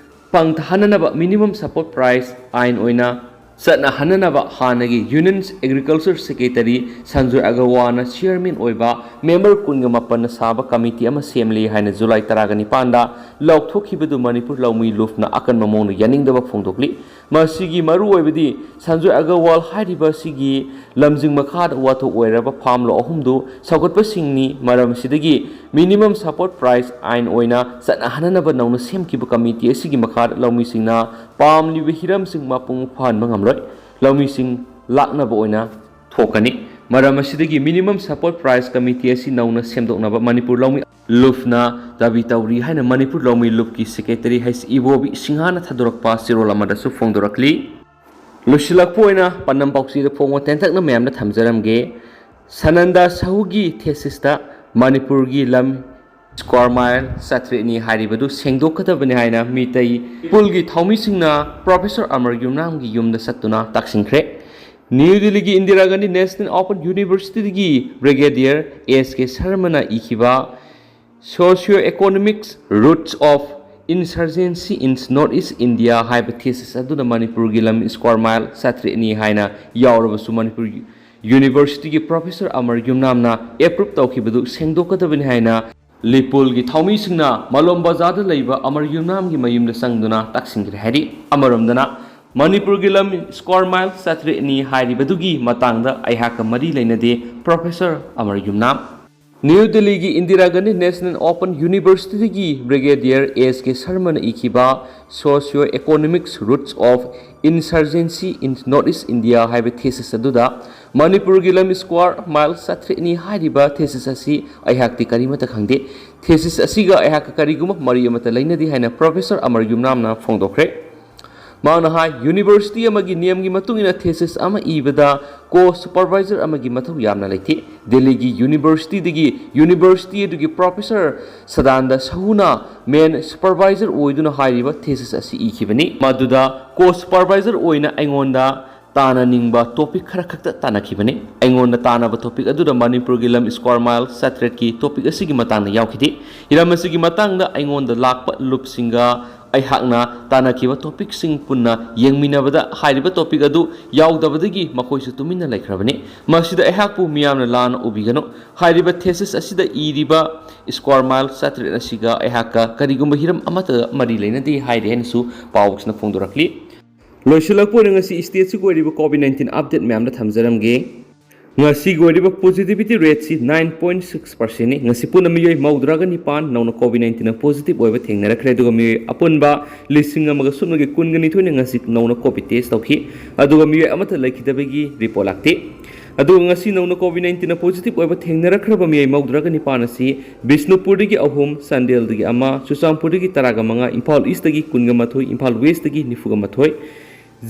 ꯄꯪꯊꯍꯟꯅꯅꯕ minimum support price ꯑꯥꯏꯟ ꯑꯣꯏꯅ ꯆꯠꯅꯍꯟꯅꯅꯕ ꯍꯥꯟꯅꯒꯤ Union Agriculture Secretary Sanjoy ꯑꯒꯔꯋꯥꯜꯅ chairman ꯑꯣꯏꯕ member ꯀꯨꯟꯒ ꯃꯥꯄꯟꯅ ꯁꯥꯕ committee ꯑꯃ ꯁꯦꯝꯂꯤ ꯍꯥꯏꯅ July ꯇꯔꯥꯒ ꯅꯤꯄꯥꯟꯗ ꯂꯥꯎꯊꯣꯛꯈꯤꯕꯗꯨ ꯃꯅꯤꯄꯨꯔ ꯂꯧꯃꯤ ꯂꯨꯞꯅ ꯑꯀꯟꯕ ꯃꯑꯣꯡꯗ ꯌꯥꯅꯤꯡꯗꯕ ꯐꯣꯡꯗꯣꯛꯂꯤ꯫ ꯃꯁꯤꯒꯤ ꯃꯔꯨꯑꯣꯏꯕꯗꯤ ꯁꯟꯖꯣꯏ ꯑꯒꯔꯋꯥꯜ ꯍꯥꯏꯔꯤꯕ ꯑꯁꯤꯒꯤ ꯂꯝꯖꯤꯡ ꯃꯈꯥꯗ ꯋꯥꯊꯣꯛ ꯑꯣꯏꯔꯕ farm law ꯑꯍꯨꯝꯗꯨ ꯁꯧꯒꯠꯄꯁꯤꯡꯅꯤ꯫ ꯃꯔꯝ ꯑꯁꯤꯗꯒꯤ minimum support price ꯑꯥꯏꯟ ꯑꯣꯏꯅ ꯆꯠꯅꯍꯟꯅꯅꯕ ꯅꯧꯅ ꯁꯦꯝꯈꯤꯕ committee ꯑꯁꯤꯒꯤ ꯃꯈꯥꯗ ꯂꯧꯃꯤꯁꯤꯡꯅ ꯄꯥꯝꯂꯤꯕ ꯍꯤꯔꯝꯁꯤꯡ ꯃꯄꯨꯡ ꯐꯥꯍꯟꯕ ꯉꯝꯂꯣꯏ꯫ ꯂꯧꯃꯤꯁꯤꯡ ꯂꯥꯛꯅꯕ ꯑꯣꯏꯅ ꯊꯣꯛꯀꯅꯤ꯫ ꯃꯔꯝ ꯑꯁꯤꯗꯒꯤ minimum support price committee ꯑꯁꯤ ꯅꯧꯅ ꯁꯦꯝꯗꯣꯛꯅꯕ ꯃꯅꯤꯄꯨꯔ ꯂꯧꯃꯤ ꯂꯨꯞꯅ ꯗꯥꯕꯤ ꯇꯧꯔꯤ ꯍꯥꯏꯅ ꯃꯅꯤꯄꯨꯔ ꯂꯧꯃꯤ ꯂꯨꯞꯀꯤ secretary ꯍꯩꯁ ꯏꯕꯣꯕꯤ ꯁꯤꯡꯍꯅ ꯊꯥꯗꯣꯔꯛꯄ ꯆꯦꯔꯣꯜ ꯑꯃꯗꯁꯨ ꯐꯣꯡꯗꯣꯔꯛꯂꯤ꯫ ꯂꯣꯏꯁꯤꯜꯂꯛꯄ ꯑꯣꯏꯅ ꯄꯥꯟꯗꯝ ꯄꯥꯎꯆꯦꯗ ꯐꯣꯡꯕ ꯇꯦꯟꯇꯛꯅ ꯃꯌꯥꯝꯗ ꯊꯝꯖꯔꯝꯒꯦ꯫ ꯁꯅꯟꯗ ꯁꯍꯨꯒꯤ ꯊꯦꯁꯤꯁꯇ ꯃꯅꯤꯄꯨꯔꯒꯤ ꯂꯝ ꯁ꯭ꯀ꯭ꯋꯥꯔ ꯃꯥꯏꯜ ꯆꯥꯇ꯭ꯔꯦꯠꯅꯤ ꯍꯥꯏꯔꯤꯕꯗꯨ ꯁꯦꯡꯗꯣꯛꯀꯗꯕꯅꯤ ꯍꯥꯏꯅ ꯃꯤꯇꯩ ꯄꯨꯜꯒꯤ ꯊꯧꯃꯤꯁꯤꯡꯅ ꯄ꯭ꯔꯣꯐꯦꯁꯔ ꯑꯃꯔ ꯌꯨꯝꯅꯥꯝꯒꯤ ꯌꯨꯝꯗ ꯆꯠꯇꯨꯅ ꯇꯥꯛꯁꯤꯟꯈ꯭ꯔꯦ꯫ ꯅ꯭ꯌꯨ ꯗꯤꯜꯂꯤꯒꯤ ꯏꯟꯗꯤꯔꯥ ꯒꯥꯟꯙꯤ ꯅꯦꯁꯅꯦꯜ ꯑꯣꯄꯟ ꯌꯨꯅꯤꯚꯔꯁꯤꯇꯤꯒꯤ ꯕ꯭ꯔꯤꯒꯦꯗꯤꯌꯔ ꯑꯦꯁ ꯀꯦ ꯁꯔꯃꯅ ꯏꯈꯤꯕ Socio-Economics Roots of Insurgency in North East India ꯍꯥꯏꯕ ꯊꯦꯁꯤꯁ ꯑꯗꯨꯗ ꯃꯅꯤꯄꯨꯔꯒꯤ ꯂꯝ ꯁ꯭ꯀ꯭ꯋꯥꯔ ꯃꯥꯏꯜ ꯆꯥꯇ꯭ꯔꯦꯠꯅꯤ ꯍꯥꯏꯅ ꯌꯥꯎꯔꯕꯁꯨ ꯃꯅꯤꯄꯨꯔ ꯌꯨꯅꯤꯚꯔꯁꯤꯇꯤꯒꯤ ꯄ꯭ꯔꯣꯐꯦꯁꯔ ꯑꯃꯔ ꯌꯨꯝꯅꯥꯝꯅ ꯑꯦꯄ꯭ꯔꯨꯞ ꯇꯧꯈꯤꯕꯗꯨ ꯁꯦꯡꯗꯣꯛꯀꯗꯕꯅꯤ ꯍꯥꯏꯅ ꯂꯤꯄꯨꯜꯒꯤ ꯊꯧꯃꯤꯁꯤꯡꯅ ꯃꯂꯣꯝ ꯕꯖꯥꯔꯗ ꯂꯩꯕ ꯑꯃꯔ ꯌꯨꯝꯅꯥꯝꯒꯤ ꯃꯌꯨꯝꯗ ꯆꯪꯗꯨꯅ ꯇꯥꯛꯁꯤꯟꯈ꯭ꯔꯦ ꯍꯥꯏꯔꯤ꯫ ꯑꯃꯔꯣꯝꯗꯅ ꯃꯅꯤꯄꯨꯔꯒꯤ ꯂꯝ ꯁ꯭ꯀ꯭ꯋꯥꯔ ꯃꯥꯏꯜ ꯆꯥꯇ꯭ꯔꯦꯠꯅꯤ ꯍꯥꯏꯔꯤꯕꯗꯨꯒꯤ ꯃꯇꯥꯡꯗ ꯑꯩꯍꯥꯛꯀ ꯃꯔꯤ ꯂꯩꯅꯗꯦ, ꯄ꯭ꯔꯣꯐꯦꯁꯔ ꯑꯃꯔ ꯌꯨꯝꯅꯥꯝ꯫ ꯅ꯭ꯌꯨ ꯗꯤꯜꯂꯤꯒꯤ ꯏꯟꯗꯤꯔꯥ ꯒꯥꯟꯙꯤ ꯅꯦꯁꯅꯦꯜ ꯑꯣꯄꯟ ꯌꯨꯅꯤꯚꯔꯁꯤꯇꯤꯒꯤ ꯕ꯭ꯔꯤꯒꯦꯗꯤꯌꯔ ꯑꯦꯁ ꯀꯦ ꯁꯔꯃꯅ ꯏꯈꯤꯕ Socio-Economics Roots of Insurgency in North East India ꯍꯥꯏꯕ ꯊꯦꯁꯤꯁ ꯑꯗꯨꯗ ꯃꯅꯤꯄꯨꯔꯒꯤ ꯂꯝ ꯁ꯭ꯀ꯭ꯋꯥꯔ ꯃꯥꯏꯜ ꯆꯥꯇ꯭ꯔꯦꯠꯅꯤ ꯍꯥꯏꯔꯤꯕ ꯊꯦꯁꯤꯁ ꯑꯁꯤ ꯑꯩꯍꯥꯛꯇꯤ ꯀꯔꯤꯃꯠꯇ ꯈꯪꯗꯦ꯫ ꯊꯦꯁꯤꯁ ꯑꯁꯤꯒ ꯑꯩꯍꯥꯛꯀ ꯀꯔꯤꯒꯨꯝꯕ ꯃꯔꯤ ꯑꯃꯠꯇ ꯂꯩꯅꯗꯦ ꯍꯥꯏꯅ ꯄ꯭ꯔꯣꯐꯦꯁꯔ ꯑꯃꯔ ꯌꯨꯝꯅꯥꯝꯅ ꯐꯣꯡꯗꯣꯛꯈ꯭ꯔꯦ꯫ ꯃꯍꯥꯛꯅ ꯍꯥꯏ, ꯌꯨꯅꯤꯚꯔꯁꯤꯇꯤ ꯑꯃꯒꯤ ꯅꯤꯌꯝꯒꯤ ꯃꯇꯨꯡ ꯏꯟꯅ ꯊꯦꯁꯤꯁ ꯑꯃ ꯏꯕꯗ ꯀꯣ ꯁꯨꯄꯔꯚꯥꯏꯖꯔ ꯑꯃꯒꯤ ꯃꯊꯧ ꯌꯥꯝꯅ ꯂꯩꯇꯦ꯫ ꯗꯤꯜꯂꯤꯒꯤ ꯌꯨꯅꯤꯚꯔꯁꯤꯇꯤꯗꯒꯤ ꯌꯨꯅꯤꯚꯔꯁꯤꯇꯤ ꯑꯗꯨꯒꯤ ꯄ꯭ꯔꯣꯐꯦꯁꯔ ꯁꯗꯥꯟꯗ ꯁꯍꯨꯅ ꯃꯦꯟ ꯁꯨꯄꯔꯚꯥꯏꯖꯔ ꯑꯣꯏꯗꯨꯅ ꯍꯥꯏꯔꯤꯕ ꯊꯦꯁꯤꯁ ꯑꯁꯤ ꯏꯈꯤꯕꯅꯤ꯫ ꯃꯗꯨꯗ ꯀꯣ ꯁꯨꯄꯔꯚꯥꯏꯖꯔ ꯑꯣꯏꯅ ꯑꯩꯉꯣꯟꯗ ꯇꯥꯅꯅꯤꯡꯕ ꯇꯣꯄꯤꯛ ꯈꯔ ꯈꯛꯇ ꯇꯥꯅꯈꯤꯕꯅꯤ꯫ ꯑꯩꯉꯣꯟꯗ ꯇꯥꯅꯕ ꯇꯣꯄꯤꯛ ꯑꯗꯨꯗ ꯃꯅꯤꯄꯨꯔꯒꯤ ꯂꯝ ꯁ꯭ꯀ꯭ꯋꯥꯔ ꯃꯥꯏꯜ ꯆꯥꯇ꯭ꯔꯦꯠꯀꯤ ꯇꯣꯄꯤꯛ ꯑꯁꯤꯒꯤ ꯃꯇꯥꯡꯗ ꯌꯥꯎꯈꯤꯗꯦ꯫ ꯍꯤꯔꯝ ꯑꯁꯤꯒꯤ ꯃꯇꯥꯡꯗ ꯑꯩꯉꯣꯟꯗ ꯂꯥꯛꯄ ꯂꯨꯞꯁꯤꯡꯒ ꯑꯩꯍꯥꯛꯅ ꯇꯥꯅꯈꯤꯕ ꯇꯣꯄꯤꯛꯁꯤꯡ ꯄꯨꯟꯅ ꯌꯦꯡꯃꯤꯟꯅꯕꯗ ꯍꯥꯏꯔꯤꯕ ꯇꯣꯄꯤꯛ ꯑꯗꯨ ꯌꯥꯎꯗꯕꯗꯒꯤ ꯃꯈꯣꯏꯁꯨ ꯇꯨꯃꯤꯟꯅ ꯂꯩꯈ꯭ꯔꯕꯅꯤ꯫ ꯃꯁꯤꯗ ꯑꯩꯍꯥꯛꯄꯨ ꯃꯤꯌꯥꯝꯅ ꯂꯥꯟꯅ ꯎꯕꯤꯒꯅꯨ꯫ ꯍꯥꯏꯔꯤꯕ ꯊꯦꯁꯤꯁ ꯑꯁꯤꯗ ꯏꯔꯤꯕ ꯁ꯭ꯀ꯭ꯋꯥꯔ ꯃꯥꯏꯜ ꯆꯥꯇ꯭ꯔꯦꯠ ꯑꯁꯤꯒ ꯑꯩꯍꯥꯛꯀ ꯀꯔꯤꯒꯨꯝꯕ ꯍꯤꯔꯝ ꯑꯃꯠꯇ ꯃꯔꯤ ꯂꯩꯅꯗꯦ ꯍꯥꯏꯔꯤ ꯍꯥꯏꯅꯁꯨ ꯄꯥꯎꯁꯤꯅ ꯐꯣꯡꯗꯣꯔꯛꯂꯤ꯫ ꯂꯣꯏꯁꯤꯜꯂꯛꯄ ꯑꯣꯏꯅ ꯉꯁꯤ ꯁ꯭ꯇꯦꯠꯁꯤꯒꯤ ꯑꯣꯏꯔꯤꯕ ꯀꯣꯚꯤꯗ ꯅꯥꯏꯟꯇꯤꯟ ꯑꯞꯗꯦꯠ ꯃꯌꯥꯝꯗ ꯊꯝꯖꯔꯝꯒꯦ꯫ ꯉꯁꯤꯒꯤ ꯑꯣꯏꯔꯤꯕ ꯄꯣꯖꯤꯇꯤꯚꯤꯇꯤ ꯔꯦꯠꯁꯤ ꯅꯥꯏꯟ ꯄꯣꯏꯟ ꯁꯤꯛꯁ ꯄꯥꯔꯁꯦꯟꯅꯤ꯫ ꯉꯁꯤ ꯄꯨꯟꯅ ꯃꯤꯑꯣꯏ ꯃꯧꯗ꯭ꯔꯥꯒ ꯅꯤꯄꯥꯟ ꯅꯧꯅ ꯀꯣꯚꯤꯗ ꯅꯥꯏꯟꯇꯤꯟꯅ ꯄꯣꯖꯤꯇꯤꯚ ꯑꯣꯏꯕ ꯊꯦꯡꯅꯔꯛꯈ꯭ꯔꯦ, ꯑꯗꯨꯒ ꯃꯤꯑꯣꯏ ꯑꯄꯨꯟꯕ ꯂꯤꯁꯤꯡ ꯑꯃꯒ ꯁꯨꯞꯅꯒꯤ ꯀꯨꯟꯒ ꯅꯤꯊꯣꯏꯅ ꯉꯁꯤ ꯅꯧꯅ ꯀꯣꯚꯤꯗ ꯇꯦꯁ ꯇꯧꯈꯤ, ꯑꯗꯨꯒ ꯃꯤꯑꯣꯏ ꯑꯃꯠꯇ ꯂꯩꯈꯤꯗꯕꯒꯤ ꯔꯤꯄꯣꯔꯠ ꯂꯥꯛꯇꯦ꯫ ꯑꯗꯨꯒ ꯉꯁꯤ ꯅꯧꯅ ꯀꯣꯚꯤꯗ ꯅꯥꯏꯟꯇꯤꯟꯅ ꯄꯣꯖꯤꯇꯤꯚ ꯑꯣꯏꯕ ꯊꯦꯡꯅꯔꯛꯈ꯭ꯔꯕ ꯃꯤꯑꯣꯏ ꯃꯧꯗ꯭ꯔꯥꯒ ꯅꯤꯄꯥꯟ ꯑꯁꯤ ꯕꯤꯁꯅꯨꯄꯨꯔꯗꯒꯤ ꯑꯍꯨꯝ, ꯆꯥꯟꯗꯦꯜꯗꯒꯤ ꯑꯃ, ꯆꯨꯔꯆꯥꯟꯄꯨꯔꯗꯒꯤ ꯇꯔꯥꯒ ꯃꯉꯥ, ꯏꯝꯐꯥꯜ ꯏꯁꯇꯒꯤ ꯀꯨꯟꯒ ꯃꯥꯊꯣꯏ, ꯏꯝꯐꯥꯜ ꯋꯦꯁꯇꯒꯤ ꯅꯤꯐꯨꯒ ꯃꯥꯊꯣꯏ,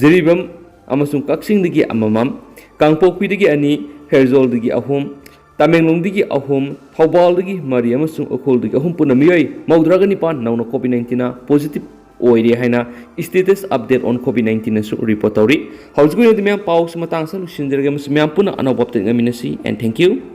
ꯖꯤꯔꯤꯕꯥꯝ ꯑꯃꯁꯨꯡ ꯀꯛꯆꯤꯡꯗꯒꯤ ꯑꯃꯃꯝ, ꯀꯥꯡꯄꯣꯛꯄꯤꯗꯒꯤ ꯑꯅꯤ, ꯐꯦꯔꯖꯣꯜꯗꯒꯤ ꯑꯍꯨꯝ, ꯇꯃꯦꯡꯂꯣꯡꯗꯒꯤ ꯑꯍꯨꯝ, ꯊꯧꯕꯥꯜꯗꯒꯤ ꯃꯔꯤ ꯑꯃꯁꯨꯡ ꯎꯈ꯭ꯔꯨꯜꯗꯒꯤ ꯑꯍꯨꯝ, ꯄꯨꯟꯅ ꯃꯤꯑꯣꯏ ꯃꯧꯗ꯭ꯔꯥꯒ ꯅꯤꯄꯥꯟ ꯅꯧꯅ COVID nineteenꯅ positive ꯑꯣꯏꯔꯦ ꯍꯥꯏꯅ Status Update on COVID nineteenꯅꯁꯨ report ꯇꯧꯔꯤ꯫ ꯍꯧꯖꯤꯛꯀꯤ ꯑꯣꯏꯅꯗꯤ ꯃꯌꯥꯝ ꯄꯥꯎꯁꯤ ꯃꯇꯥꯡ ꯑꯁꯤꯗ ꯂꯣꯏꯁꯤꯟꯖꯔꯒꯦ, ꯑꯃꯁꯨꯡ ꯃꯌꯥꯝ ꯄꯨꯟꯅ ꯑꯅꯧꯕ update ꯉꯥꯏꯃꯤꯟꯅꯁꯤ, and thank you꯫